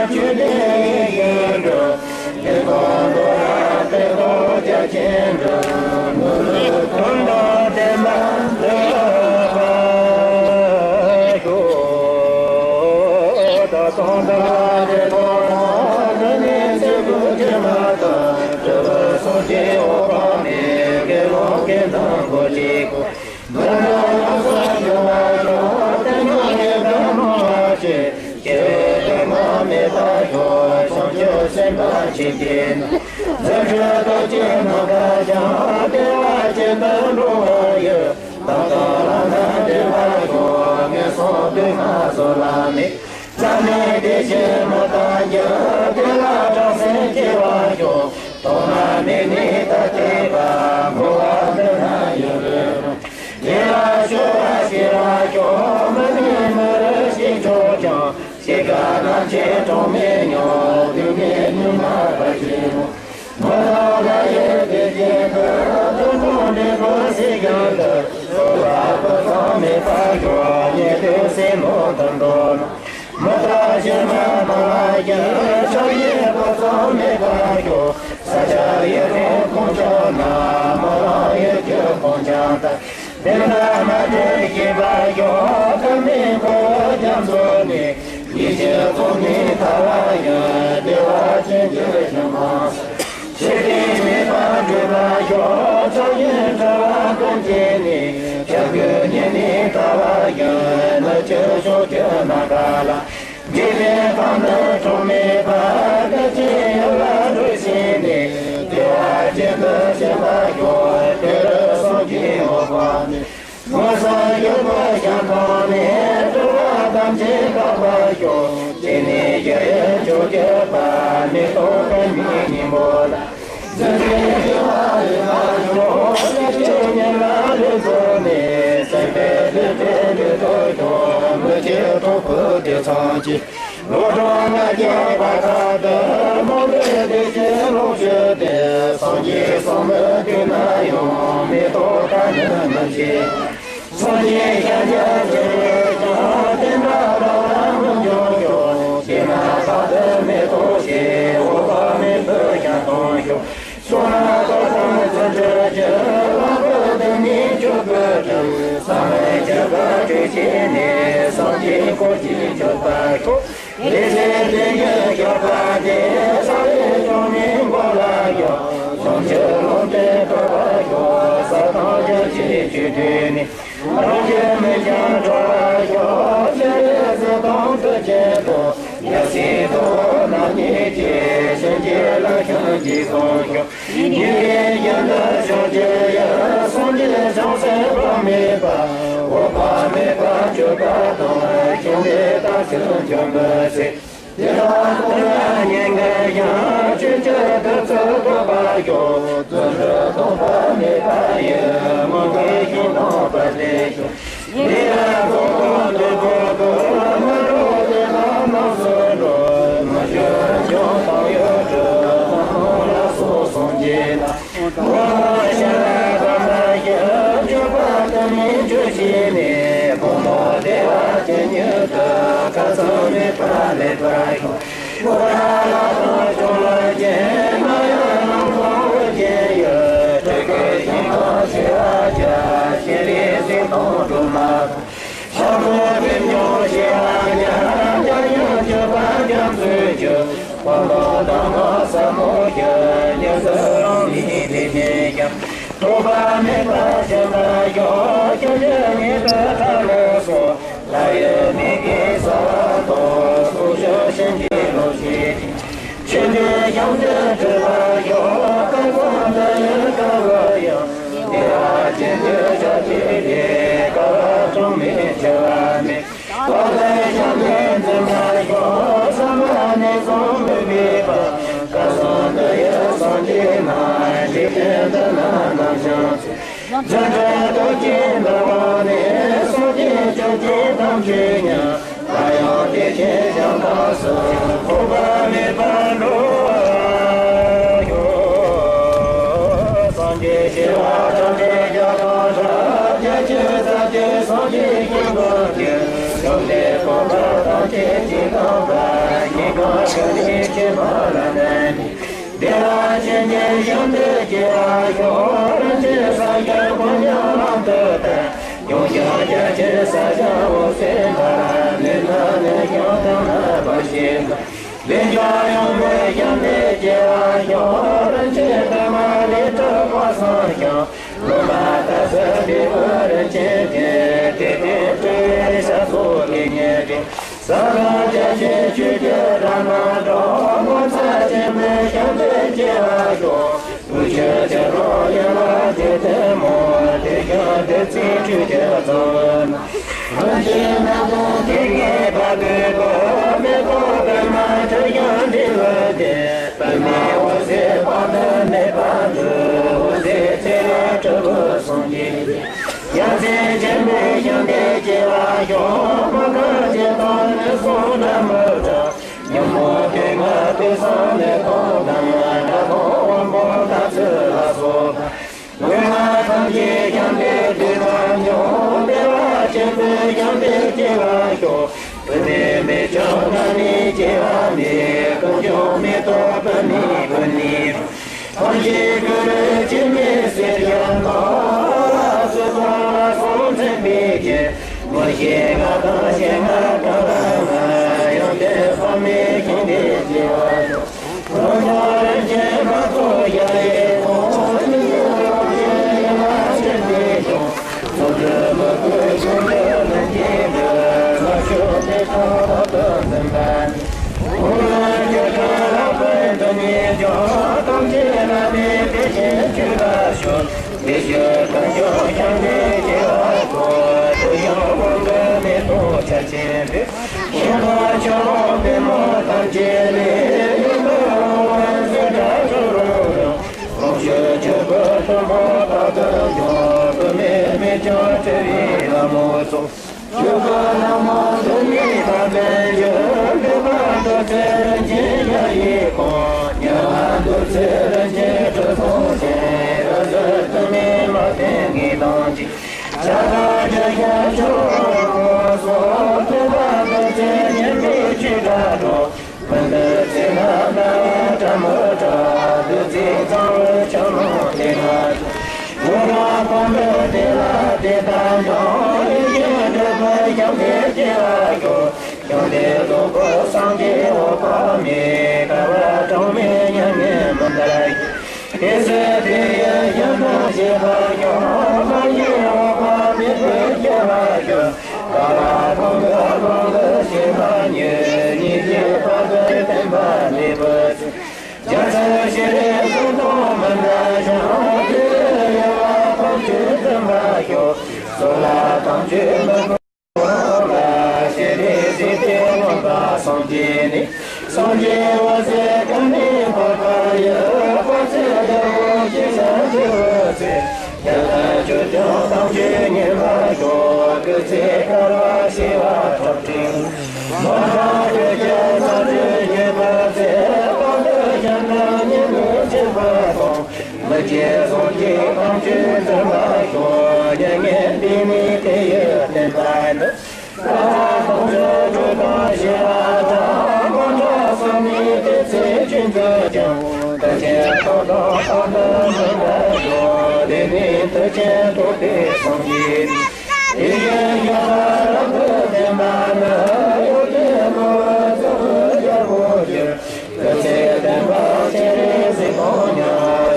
དེ་ལ་སྤྱོད་པ་སྐྱེ་བ་སྐྱོ། མི་ནི་མི་རུ་ཞིག་ཆོག་ཀྱང་། ཤི་ཁ་ན་ཆེ་གྲོང་མི་ཉོ། དུས་ངན་ཉུང་མ་བ་ཞིག་མོ། མི་ལོ་ལ་ཡོད་པའི་རྒྱན་དུ། དུ་མོ་འདྲེ་པོ་སྲིད་ཀྱང་དུ། སོ་བ་པོ་ཚང་མེད་པ་ཞོག་ཉེ་དུ་སེ་མོ་དུ་འགྲོ་ནོ། མི་ལ་ཞི་མ་མ་ལ་ཡོད། ཆ་ཡོད་པོ་ཚང་མེད་པ་ཞོག་ས་ཆ་ཡོད་རུང་ཁོང་ཆོག་ན། མ་ལ་ཡོད་རྒྱུ་ཁོང་ཆང་ད། དེ་ལ་མ་དྲན་ཤེས་པ་ཡོད། ཀ་མེད་ཁོ་རྒྱ་མཚོ་ནི། ཡིད་ཆེས་ཚོགས་ནི་ཐ་བ་ཡོད། བདེ་བ་ཅན་གྱི་ཞིང་ཁམས་སུ། ཤེས་པའི་མེད་པ་འགྲུབ་པ་ཡོད། ཕྱོགས་ཡོན་བྲལ་བ་ཀུན་གྱི་ནི། ཆ་རྒྱུད་ཉེ་ནི་ཐ་བ་ཡོད། ནུབ་ཕྱོགས་ཕྱོགས་ཀྱི་ནམ་མཁའ་ལ། འཇིག་རྟེན་ཁམས་ནི་གྲངས་མེད་པ། སྐད་ཅིག་ཡུལ་ལ་འགྲོ་ཞིང་ནི། བདེ་བ་ཅན་དུ་ཞེན་པ་ཡོད། དེ་རུ་སངས་རྒྱས་འོད་དཔག་མེད། མངོན་སུམ་ཡོད་པར་ཞིང་མཐོང་ནས། སྤྲུལ་པ་ཐམས་ཅད་འགག་པར་ཤོག་དེ་ནས་རྒྱལ་བའི་མཆོག་གྱུར་པ། མེ་ཏོག་པདྨའི་སྙིང་པོ་ལ། འཛིན་པའི་བདེ་བ་ལེན་པར་ཤོག་ལས་ཀྱི་ཉེར་ལེན་ལས་བཟོད་ནས། སེམས་དཔའི་ལུས་ཀྱི་ལུས་དུ་སྐྱོང་། མི་ཕྱེད་གྲོགས་པོ་དེ་ཚངས་ཀྱི། ལོ་གྲངས་ལྔ་བརྒྱ་བར་དག་ཏུ། རྨོངས་པའི་བདེ་སྐྱིད་ལོངས་སྤྱོད་དེ། སངས་རྒྱས་སོགས་མི་འདུག་ན་ཡང་། མེ་ཏོག་ད་ནི་མི་བྱེད། སངས་རྒྱས་ཞལ་མཇལ་བྱེད་ཀྱང་། དེ་འདྲ་རང་རང་མི་འབྱུང་ཤོག་དེས་ན་བདག་ཏུ་མེ་ཏོག་ཞེས། འོད་དཔག་མེད་དུ་ཀྱང་མཐོང་ཤོག་སོ་ན་ཏོག་ཙམ་ཚུལ་ཁྲིམས་ཀྱི། ལམ་བུ་དུ་མའི་ཆོས་སྐུ་དྲུག །བསམ་མི་ཁྱབ་པ་སྒྲུབ་བྱས་ནས། སངས་རྒྱས་འཁོར་བཅས་གྱུར་པར་ཤོག་དེ་ཚེ་དེ་ཉིད་སྐྱོབ་པ་དེ། ས་ཡི་བྱུང་མིན་འགོག་ལ་ཡང་། བྱང་ཆུབ་ལམ་དུ་འགྲོ་བར་ཤོག་ས་དང་རྒྱ་ཆེ་ཆོས་སྟོན་ནས། རང་རྒྱལ་མི་འཆིང་གྲོལ་བར་ཤོག །སྤྱན་རས་གཟིགས་དང་མཐུ་ཆེན་དང་། ཡབ་སྲས་ཚོགས་རྣམས་ཉིད་ཀྱིས། བྱིན་གྱིས་བརླབ་ཅིང་རྗེས་བཟུང་ཤོག །ཉེ་བའི་རྒྱུན་དུ་ཕྱོགས་བཅུ་ཡི། སངས་རྒྱས་བྱང་སེམས་དཔག་མེད་པ། འོད་དཔག་མེད་པ་སྤྱོད་པ་དང་། བྱུང་བའི་རྟགས་ཚུལ་འབྱོན་པའི་ཚེ། དེ་དག་ཐོབ་ན་སྙན་བརྒྱུད་ཀྱང་། ཆོས་ཀྱི་བདུད་རྩི་འཐོབ་པར་ཤོག་རྫུ་འཕྲུལ་སྟོང་པ་མེད་པ་ཡི། མངོན་དགའི་ཞིང་དང་བར་ལྡན་ཤོག །དེ་ཡང་རྫོགས་སྐུ་འདོད་པའི་བུ། མ་འགྲོ་དེ་དག་རྣམས་སུ་འགྲོ། མི་འགྱུར་འབྱུང་དང་ཡུལ་དྲུག །ལྷ་དང་ལ་སོགས་སངས་རྒྱས་ལ། ངོ་བོ་ཤེས་རབ་དང་ལྡན་ཞིང་། སྤྱོད་པ་དུ་མས་འཇུག་བྱས་ནས། ཕོ་མོ་བདེ་བ་ཅན་ཉིད་དུ། ཁ་ཙམ་མེད་པར་ལེགས་པར་ཤོག །སྐུ་དང་ལྷ་དང་ཕྱོགས་ལ་མཁྱེན། མ་ཡང་ནམ་མཁའ་འོད་ཀྱི་དབྱིངས། སྤྲུལ་སྐུ་ཞིང་ཁམས་བྱེ་བ་ཕྲག །སྤྱན་རས་གཟིགས་དང་སྒྲོལ་མ་དང་། ཕྱག་རྡོར་རིམ་བྱོན་བྱེ་བ་ཕྲག །རྒྱལ་ཡུམ་སྤྱོད་པ་རྒྱ་མཚོའི་རྒྱུད། དཔལ་མགོན་གདམས་ངག་ཟབ་མོ་རྒྱུད། ཉེར་འཚོ་རང་གི་དེ་བཞིན་ཀྱང་། ཐོགས་པ་མེད་པར་ཞིང་དུ་ཡོད། ཁྱོད་ཀྱི་ཉེ་དུ་བཀྲ་ལ་སོགས། ལྷ་ཡི་མིག་གིས་གསལ་བ་དང་། སོགས་བཅུ་བྱིན་གྱིས་རློབ་བྱེད་ཅིང་། ཆོས་འདི་ཞིང་དུ་སྤྲུལ་པར་ཤོག །སྐལ་བཟང་དུ་ཡོད་དཀའ་བ་ཡང་། བདེ་བ་ཅན་དུ་ཕྱག་བྱས་ཏེ། དཀའ་བ་གྲངས་མེད་འཆི་བ་མེད། བདག་ལྟར་ཞིང་དུ་འཛིན་པར་ཤོག །བསམ་པ་ནི་བཟང་མི་སྨྲས་པ། སྐལ་བཟང་དུ་ཡོད་སངས་རྒྱས་རྣམས། འཇིག་རྟེན་འདི་ན་ནམ་ཞིག་ཚེ། རྫུ་འཕྲུལ་སྟོབས་ཀྱིས་འདུལ་བ་ནི། སངས་རྒྱས་ཆོས་ཀྱི་དམ་ཆོས་ཉིད། སླར་ཡང་བདེ་ཆེན་ཞིང་དུ་སོང་། ཐོགས་པ་མེད་པར་འགྲོ་བར་ཤོག །སངས་རྒྱས་བྱེ་བ་ཕྲག་ཁྲི་བརྒྱ་དང་ཕྲག །བརྒྱ་བྱིན་ཟབ་རྒྱས་སངས་རྒྱས་ཞིང་ཁམས་ཀྱི། བཅོམ་ལྡན་གོ་འཕང་ཐམས་ཅད་ཀྱི་གཙོ་བོ། ཞིང་ཁམས་ཀུན་ནས་མཆོད་པ་ལ་བརྣན་ནས། བདེ་བ་ཅན་གྱི་ཞིང་དུ་སྐྱེ་བར་ཤོག། རིན་ཆེན་ས་སྐྱ་དཀོན་མཆོག་ལམ་དུ་བསྟན། ཡང་བསྐྱར་རྒྱ་ཆེར་ས་སྐྱ་འོད་ཟེར་འབར། ནད་ན་ནད་གཞོན་དང་ནད་པ་ཞི། བདེ་འབྱུང་ཡོངས་སུ་ཞིང་དུ་སྐྱེ་བར་ཤོག། རིན་ཆེན་པདྨ་ལས་གྲུབ་པ་སངས་ཤིང་། ལོ་མ་དག་ས་བདེ་བ་རིན་ཆེན་གྱི། དེ་སྟེང་སྤྲུལ་པའི་ཞབས་སོར་ལེགས་ཉེས་དྲི། ས་དང་རྒྱ་ཆེན་ཆོས་ཀྱི་སྒྲ་རྣམས་སྒྲོག། ངོ་མཚར་ཆེན་པོའི་ཞིང་དུ་སྐྱེ་བར་ཤོག། དུས་ཀྱི་ཆར་པ་ཡལ་བ་དེ་ལྟ་མོད། དེ་ཀྱང་བདུད་རྩིའི་ཆུ་སྐྱེས་ཚོགས་རྣམས། རིན་ཆེན་སྣ་བདུན་དེ་ཉིད་འབར་བའི་སྒོ། མེ་ཏོག་པདྨ་དྲི་ཞིམ་འབྲས་བུ་འདི། པདྨའི་འོད་ཟེར་དཔག་ཏུ་མེད་པ་འདི། འོད་ཟེར་འཚེར་བའི་དྲིལ་བུ་སངས་རྒྱས་ཀྱི། ཡ་མཚན་ཆེན་པོའི་ཞིང་དུ་སྐྱེ་བར་ཤོག། མ་རྒན་གཞོན་དང་ནུས་གསུམ་དགྲ་མི་སྐྲག། ཉོན་མོངས་སྐྱེ་རྒ་དུག་གསུམ་ནད་གདོན་དང་། དགྲ་བོ་དབང་པོ་དམ་ཚིག་ལ་སོགས་པ། ལུས་ངག་ཐམས་ཅད་བྱམས་པའི་བདུད་རྣམས་སྐྱོབ། བདེ་བ་ཆེན་པོའི་ཞིང་དུ་སྐྱེ་བར་ཤོག། བུད་མེད་མི་ཆགས་ང་ནི་སྐྱེ་བ་མེད། ཀུན་འབྱུང་མེ་ཏོག་པདྨའི་སྤུན་ནི། ཐམས་ཅད་ཀུན་རིག་འཆི་མེད་གསེར་ཞུན་དང་། ལ་སོགས་པ་ལ་སོགས་མཚན་དཔེ་བརྒྱད། མི་ཤེས་ལྔ་དང་ཞེན་ལྔ་གང་ལ་ང་། ཡང་དག་དཔག་མེད་ཞིང་དུ་སྐྱེ་བར་ཤོག། ལོ་ལྔ་རིན་ཆེན་སྣ་ཚོགས་ཞལ་གྱི་དབང་། ཉི་ཤུ་རོ་བརྒྱའི་ཡན་ལག་ཆེན་པོའི་གཞུང་། རྫུ་འཕྲུལ་མི་བསྐྱོད་ཀུན་གྱི་ལུང་གིས་འདུད། ལ་ཕྱོགས་དེ་དག་རབ་ཏུ་འཛིན་པ་ནི། འོག་ལ་སྐྱོ་ཤས་ལ་ཕན་དུ་ཉེ་ཞིང་། ཐམས་ཅད་བླ་མེད་བདེ་ཆེན་ཆོས་ལ་ཞུགས། བདེ་གཤེགས་དཀོན་མཆོག་ཞིང་དུ་སྐྱེ་བར་ཤོག། དུས་ཡང་དབང་བསྐུར་མེ་ཏོག་ཆར་ཆེན་པོས། ཞིང་དང་ཆུ་བོ་པདྨོ་ཐམས་ཅད་ལས། ཡོན་ཏན་འོད་ཟེར་སྒྲ་ཆོ་རོ་རོ། ལོངས་སྤྱོད་ཕྱུག་པོའི་གྲོགས་པོ་རྟག་ཏུ་འབྱུང་། བུད་མེད་མི་ཆགས་སྤྲུལ་པའི་ལྷ་མོ་སོགས། སྤྱོད་པ་ལྷ་མོ་འདི་ཉིད་དང་ལྡན་ཞིང་། འདོད་པ་འདོད་ཚད་རིན་ཆེན་ཞལ་གྱི་ཁོང་། དམྱལ་བ་འདོད་ཚད་རིན་ཆེན་གྲུ་གསུམ་ཅན། རི་རབ་དུ་མའི་མ་ལྟོས་ངེས་དང་བཅས། བྱ་དང་རྒྱ་ཞབས་ཕྱོགས་སོགས། ཐོས་པ་འདོད་ཚད་སྙན་པའི་ཆོས་སྒྲ་སྒྲོག། མི་འདོད་ཚེ་ན་ན་བའི་སྒྲ་མི་སྒྲོག། བདུད་རྩི་གཙང་བོའི་ཆུ་ཀླུང་དེ་ན་སྤྱོད། འགྲོ་དྲུག་ཕུང་པོའི་བདེ་བ་དེ་དག་འབྱུང་། ཡིད་བཞིན་འབྲུག་པའི་ཞིང་དུ་སྐྱེ་བར་ཤོག། ཞིང་དེར་རྫོགས་པའི་སངས་རྒྱས་འོད་དཔག་མེད། དགའ་བ་གྲངས་མེད་མྱ་ངན་མི་འདའ་ཞིང་། དེ་ཚེ་དེ་ཡི་ཞིང་དུ་སྐྱེ་བར་ཤོག། མ་སྐྱེས་འོད་དཔག་མེད་དུ་སྐྱེ་བར་ཤོག། དགའ་བ་གང་གི་ཀློང་དུ་སྐྱེས་པ་ཉིད། ཉེར་ཞིའི་བར་དུ་བསྟན་པ་ལེགས་པར་ཚིམ། རྒྱ་མཚོའི་ཞལ་རས་གཟུགས་དང་མི་འདྲ་ཞིང་། དེ་ཡི་དབྱེ་བ་ཐམས་ཅད་འཛིན་པར་ཤོག། གསོལ་བ་ཐམས་ཅད་མི་ཕམ་ལ། ཞལ་རས་གཟིགས་དེ་མངོན་པར་སངས་རྒྱས་ནས། སངས་རྒྱས་འོད་ཟེར་སྐུ་ནི་འཕགས་པ་ཡི། དཔག་ཚད་བརྒྱ་སྟོང་ཞེས་བྱ་རྒྱལ་པོའི་ཚལ། རྒྱ་མཚོ་ཆོས་སྐྱོང་ཐམས་ཅད་མཉེས་པར་ཤོག། སྐུ་ཚེ་བསྐལ་པ་བྱེ་བ་ཁྲག་ཁྲིག་མ་ཐག་ཆོས་ཀྱི་ས་བཅུད་རྒྱས་པའི་ཚེ། དཔལ་དུ་ཞིང་ཁམས་ཉིད་ནས་སྐྱེས་པ་དང་། མི་སྐྱེ་གསུམ་གྱི་ཁམས་ཀྱི་འཛིན་པ་ཤོག། མྱ་ངན་འདས་ནས་དེ་ཡི་བསྟན་པ་ནི། ས་དང་ཆུ་དྲོད་དང་ཞི་བ་དང་། དགོངས་འགྲོ་གསུམ་ནི་དེ་ཚེ་རྒྱུན་དུ་སྐྱོང་། དུས་ཆེན་ཐོག་ཐོག་ཏུ་འཛིན་པར་ཤོག། དེ་ནས་དུས་ཆེན་ཐོབ་པའི་སངས་རྒྱས་ནི། དེ་བཞིན་གཤེགས་པ་རབ་ཏུ་བརྟན་པ་ནི། ཡོན་ཏན་བསྔོ་བ་ཚོགས་ཀྱི་རྒྱལ་པོ་ཡི། སྐུ་ཚེ་བརྟན་པ་སྤྱན་རས་གཟིགས་དང་མཉམ།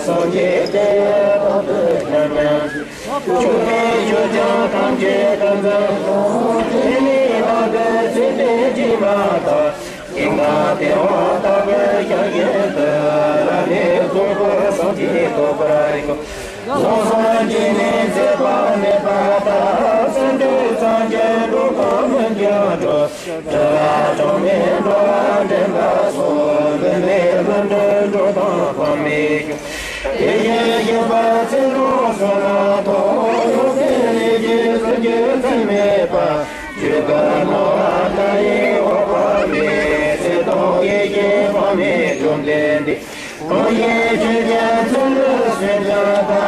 སངས་རྒྱས་དེ་ཡི་དབང་དུ་ཉམས་ཉམས་ཤིང་། ཆོས་དང་ཆོས་ཀྱང་ཐམས་ཅད་ཀུན་བཟང་དང་། དེ་ནས་བདག་གི་ཚེ་འདི་སྐྱེལ་མ་ཐག། ཞིང་ཁམས་དེ་བ་དག་པའི་ཞིང་བཞིན་དུ། བླ་མེད་རྫོགས་པའི་སངས་རྒྱས་ཐོབ་པར་ཤོག། ལོ་གསུམ་གྱི་ནི་ཚེ་དཔག་མེད་པ་དག། སེམས་རྒྱུད་ཚངས་པའི་འགྲོ་ཀུན་མི་འགྱུར་འགྲོ། འགྲོ་བ་གྲངས་མེད་འགྲོ་བ་འདྲེན་པ་སོགས། འབུལ་མེད་ལྷུན་གྲུབ་འགྲོ་དང་དཔག་མེད་ཤོག། དེ་བཞིན་གཤེགས་པ་ཚེ་རབས་གསུམ་ལ་ཐོགས། ཡོན་ཏན་ལས་ཀྱི་ཚུལ་གྱིས་ཚད་མེད་པ། ཆོས་སྐུ་སྣང་བ་མཐའ་ཡས་འོད་དཔག་མེད། ཚེ་དང་ཡེ་ཤེས་དཔག་མེད་བཅོམ་ལྡན་འདས། དངོས་གཞི་ཆོས་ཀྱི་ཚུལ་ལུགས་སུ་འཆད་པ།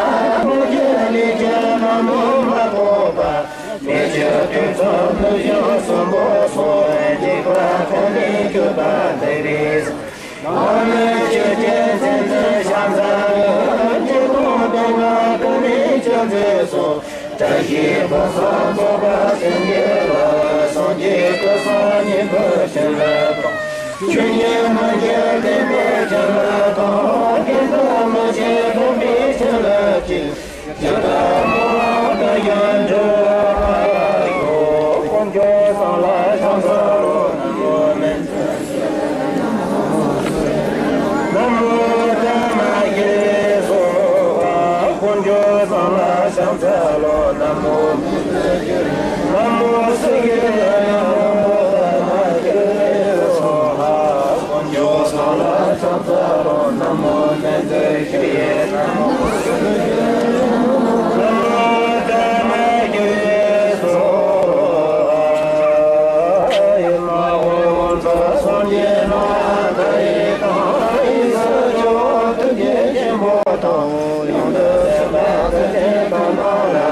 དངོས་གཞི་ལས་ཀྱི་ལམ་ལུགས་མ་གོས་པ། མི་ཕྱེད་ཐོས་བསམ་ལྷུན་གྱིས་གསུངས་པ་སོགས། འཇིགས་པ་ཐོག་ནས་སྐྱོབ་པ་དེ་རེད། ཨ་ནི་ཆོས་ཀྱི་མཚན་ བཀྲ་ཤིས་ཕུན་སུམ་ཚོགས་པ་བྱིན་གྱིས་རློབས། སངས་རྒྱས་སྐུ་གསུམ་སྙིང་པོའི་བྱིན་རླབས་དང་། ཆོས་ཉིད་མི་འགྱུར་བདེན་པའི་བྱིན་རླབས་དང་། གཏན་དུ་མི་ཆད་མཐུན་པའི་བྱིན་རླབས་ཀྱིས། ཇི་ལྟར་མོས་པ་དང་ཡོངས་འགྲུབ་པར་ཤོག་དཀོན་མཆོག་གསུམ་ལ་ཕྱག་འཚལ་ལོ། ན་མོ་མཉྫུ་ཤྲཱི་ན་མོ་དྷརྨ་ཤྲཱི་ཡེ་སྭཱ་ཧཱ། དཀོན་མཆོག་གསུམ་ལ་ཕྱག་འཚལ་ལོ། ན་མོ་མཉྫུ་ཤྲཱི་ན་མོ་དྷརྨ་ཤྲཱི་ཡེ་སྭཱ་ཧཱ། དཀོན་མཆོག་གསུམ་ལ་ཕྱག་འཚལ་ལོ། ན་མོ་མཉྫུ་ཤྲཱི་ཡེ་ན་མོ། ན་མོ་དྷརྨ་ཤྲཱི་ཡེ་སྭཱ་ཧཱ། ཡེ་ན་འོད་དཔག་མེད་སངས་རྒྱས་རྣམས་མཐའ་ཡས་དང་། དབྱིངས་སུ་སྐྱོབ་པ་ཐུགས་རྗེ་ཆེན་པོ་དང་། ཡོངས་སུ་གྲུབ་པ་ཐུགས་རྗེ་ཆེན་པོ་རྣམས་ལ།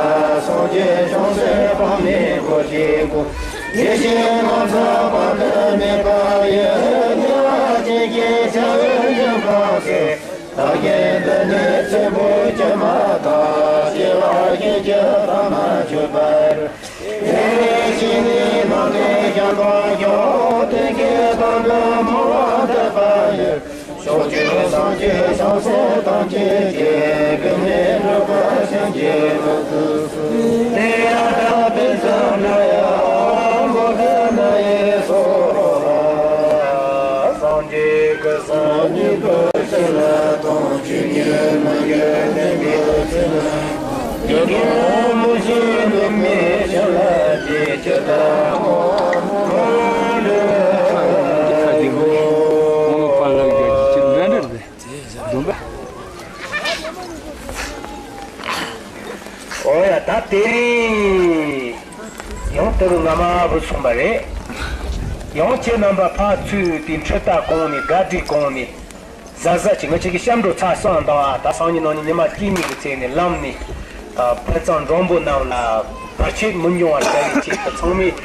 སངས་རྒྱས་བྱང་སེམས་དཔག་མེད་སྐུ་ཞིག་སྐུ། ཡེ་ཤེས་ཀུན་བརྩམས་དཔག་ཏུ་མེད་པ་ཡི། བདེ་བ་ཅན་གྱི་ཞལ་བས་བཞུགས་པ་ཞིག་བདག་གིས་འདི་ནས་ཚེ་འཕོས་ཀྱང་མ་ཐག་སྐྱེ་བ་ཤིན་ཏུ་བར་མ་ཆོད་པར། དེ་བས་ཕྱི་ནས་ནང་དུ་ཞིང་དུ་སྐྱོང་། དེ་སྐད་དམ་པའི་མོས་པ་འདི་ལྟར་ཡོད། ཕྱོགས་བཅུའི་སངས་རྒྱས་བྱང་སེམས་ཐམས་ཅད་ཀྱིས། ཀུན་ནས་སྒྲུབ་པར་བྱིན་གྱིས་རློབས། དེ་ཡང་དག་པའི་འཛིན་པ་ཡང་། མོའུ་འགལ་མེ་ཡི་སྭཱ་ཧཱ། སངས་རྒྱས་སྐུ་གསུམ་སྙིང་པོའི་བྱིན་རླབས་དང་། ཆོས་ཉིད་མི་འགྱུར་བདེན་པའི་བྱིན་རླབས། ཡི་གེ་ལ་མུ་བཞིའི་ནུ་མའི་བྱིན་རླབས་ཀྱིས། ཇི་ལྟར་མོས་པ་དང་ཡོངས་འགྲུབ་པར་ཤོག་འོ་ཡ། ད་དེ་རིང་ཡང་དུ་རུ་ང་མ་བུ་སོང་པ་རེད། ཡང་ཁྱེད་རྣམ་པ་ཕར་ཚུར་དེ་འཕྲུལ་རྟ་གོང་ནས་སྒ་བསྒྲིགས་གོང་ནས། གཟབ་གཟབ་ཀྱིས་ང་ཆ་གི་སྐྱབས་འགྲོ་ཚར་གསུམ་དང་། ད་སང་ཉིན་གནངས་ཉིན་ཉི་མ་གཅིག་གཉིས་ཀྱི་ཚེ་ནས་ལམ་ནས་ད་དཔེ་གཙང་འཛམ་བུ་གླིང་ལ་བར་ཆད་མི་འབྱུང་བར་བྱ་བའི་ཆེད་དུ། ཚང་མས་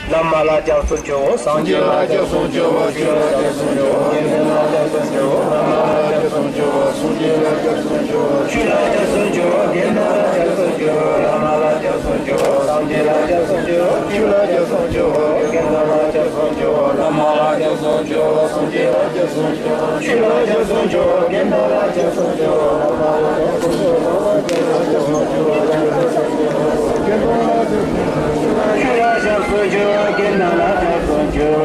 བླ་མ་ལ་སྐྱབས་སུ་མཆིའོ། སངས་རྒྱས་ལ་སྐྱབས་སུ་མཆིའོ། ཆོས་ལ་སྐྱབས་སུ་མཆིའོ། དགེ་འདུན་ལ་སྐྱབས་སུ་མཆིའོ། བླ་མ་ལ་སྐྱབས་སུ་མཆིའོ། སངས་རྒྱས་ལ་སྐྱབས་སུ་མཆིའོ། ཆོས་ལ་སྐྱབས་སུ་མཆིའོ། དགེ་འདུན་ལ་སྐྱབས་སུ་མཆིའོ། བླ་མ་ལ་སྐྱབས་སུ་མཆིའོ། སངས་རྒྱས་ལ་སྐྱབས་སུ་མཆིའོ། ཆོས་ལ་སྐྱབས་སུ་མཆིའོ། དགེ་འདུན་ལ་སྐྱབས་སུ་མཆིའོ། བླ་མ་ལ་སྐྱབས་སུ་མཆིའོ། སངས་རྒྱས་ལ་སྐྱབས་སུ་མཆིའོ། ཆོས་ལ་སྐྱབས་སུ་མཆིའོ། དགེ་འདུན་ལ་སྐྱབས་སུ་མཆིའོ། བླ་མ་ལ་སྐྱབས་སུ་མཆིའོ། སངས་རྒྱས་ལ་སྐྱབས་སུ་མཆིའོ། ཆོས་ལ་སྐྱབས་སུ་མཆིའོ། དགེ་འདུན་ལ་སྐྱབས་སུ་མཆིའོ།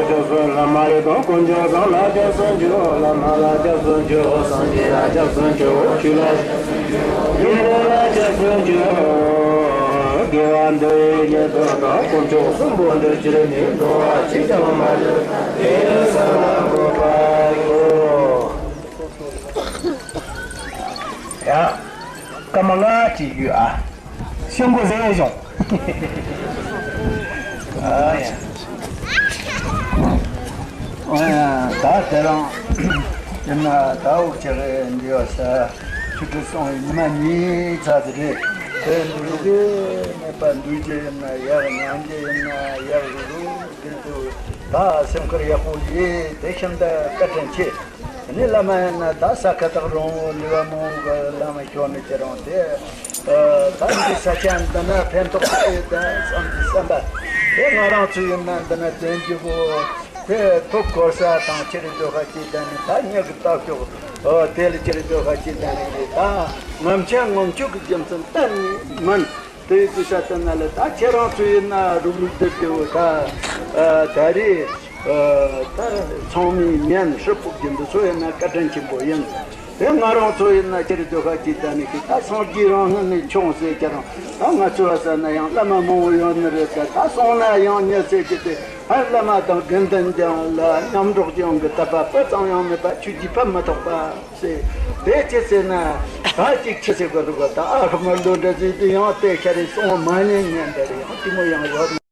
སྐྱབས་སུ་བླ་མ་རེད་དང་། དཀོན་མཆོག་གསུམ་ལ་སྐྱབས་སུ་མཆིའོ། བླ་མ་ལ་སྐྱབས་སུ་མཆིའོ། སངས་རྒྱས་ལ་སྐྱབས་སུ་མཆིའོ། ཆོས་ལ་དགེ་འདུན་ལ་སྐྱབས་སུ་མཆིའོ། དགེ་བ་འདི་ཡིས་ཉེས་པ་དག་དཀོན་མཆོག་གསུམ་པོ་འདིར་གྱུར་ནས། འགྲོ་བ་གཅིག་ཀྱང་མ་ལུས་པའི་ས་ལ་འགོད་པར་ཤོག་ཡ། སྐར་མ་ལྔ་ཅིག་ཡོད་ཨ། ཤོག་གུ་ཟེར་བཞག་ཨ་ཡ། ཨ་ཡ། ད་དེ་རིང་ཡིན་ན་ད་འུ་ཅག་གི་འདི་བ་ས་ཆོས་ཁྲིད་སོང་བའི་ཉི་མ་གཉིས་ཚར་དེ་རེད། དེ་འདུག་གི་མེད་པ། འདུག་རྒྱུ་ཡིན་ན་ཡག། ཉན་རྒྱུ་ཡིན་ན་ཡག་རུ་རུ་གི་འདུག་ད་སེམས་ཁུར་ཡག་པོ་ཡིན། དེ་ཤིན་ཏུ་བཀའ་དྲིན་ཆེ། ནི་བླ་མ་ཡིན་ན་ད་ས་ཁ་ཐག་རིང་བོ་ལུས་པ་མང་བོ་གི་བླ་མ་ཞུ་མི་བྱེད་རུང་། དེ་ད་འདི་ས་ཆ་འདི་ན་ཕན་ཐོགས་ཆེ་ད་བསམ་གྱི་བསམ་པ། དེ་ང་རང་ཚོ་ཡིན་ན་འདི་ན་དོན་གྱི་བོ་དེ་ཐུགས་ཁུར་ས་དང་། ཆེ་རིགས་འདོད་ཁ་ཅིག་ད་ནི་ད་མྱི་གི་ལྟ་ཕྱོགས། ཨོ་དེ་ལ་ཆེ་རིགས་འདོད་ཁ་ཅིག་ད་ནི་དེ་ད་ངམ་ཆ་ངམ་ཆུ་གི་རྒྱུ་མཚན་གཏན་ནས་མིན། དེ་ཡི་དུས་ས་དེ་ན་ལ་ད་ཁྱེད་རང་ཚོ་ཡིན་ན་རུབ་རུབ་བསྡད་དེ་འོ་ད་ད་རེས་ད་ཚང་མས་ཉན་ཧྲིལ་ཕུག་རྒྱུ་འདི་ཚོ་ཡིན་ན་བཀའ་དྲིན་ཆེན་པོ་ཡིན། དེ་ང་རང་ཚོ་ཡིན་ན་ཁྱེད་རྡོ་ཁ་ཅིག་ད་ནི་ཤི་ད་སངས་རྒྱས་རང་སྔོན་ནས་བྱུང་ཟེར་ཁྱེད་རང་ད་ང་ཚོ་བ་ས་ན་ཡང་བླ་མ་མང་བོ་ཡོད་ནི་རེད། ད་ད་སོང་ན་ཡང་ཉེ་ཟེར་གྱི་དེ་ཧ་བླ་མ་དང་དགེ་འདུན་ཀྱང་ལ་མཉམ་འགྲོགས་ཀྱང་གི་དད་པ་སྤུ་ཙམ་ཡང་མེད་པ་ཆོས་ཀྱི་ཕན་མི་ཐོགས་པ། ཟེར། དེ་ཅི་ཟེར་ན། ད་ཅིག་ཆི་ཟེར་དགོས་འདུག་ག་ད་ཨ་ཧ་མ་ལོ་འདྲ་ཟིག་དེ་ཡང་དེ་ཤ་རེ་སོང་མ་ཉན་ཉན་འདྲ་རེ་ཡང་གཏི་མུག་ཡང་ཡོད།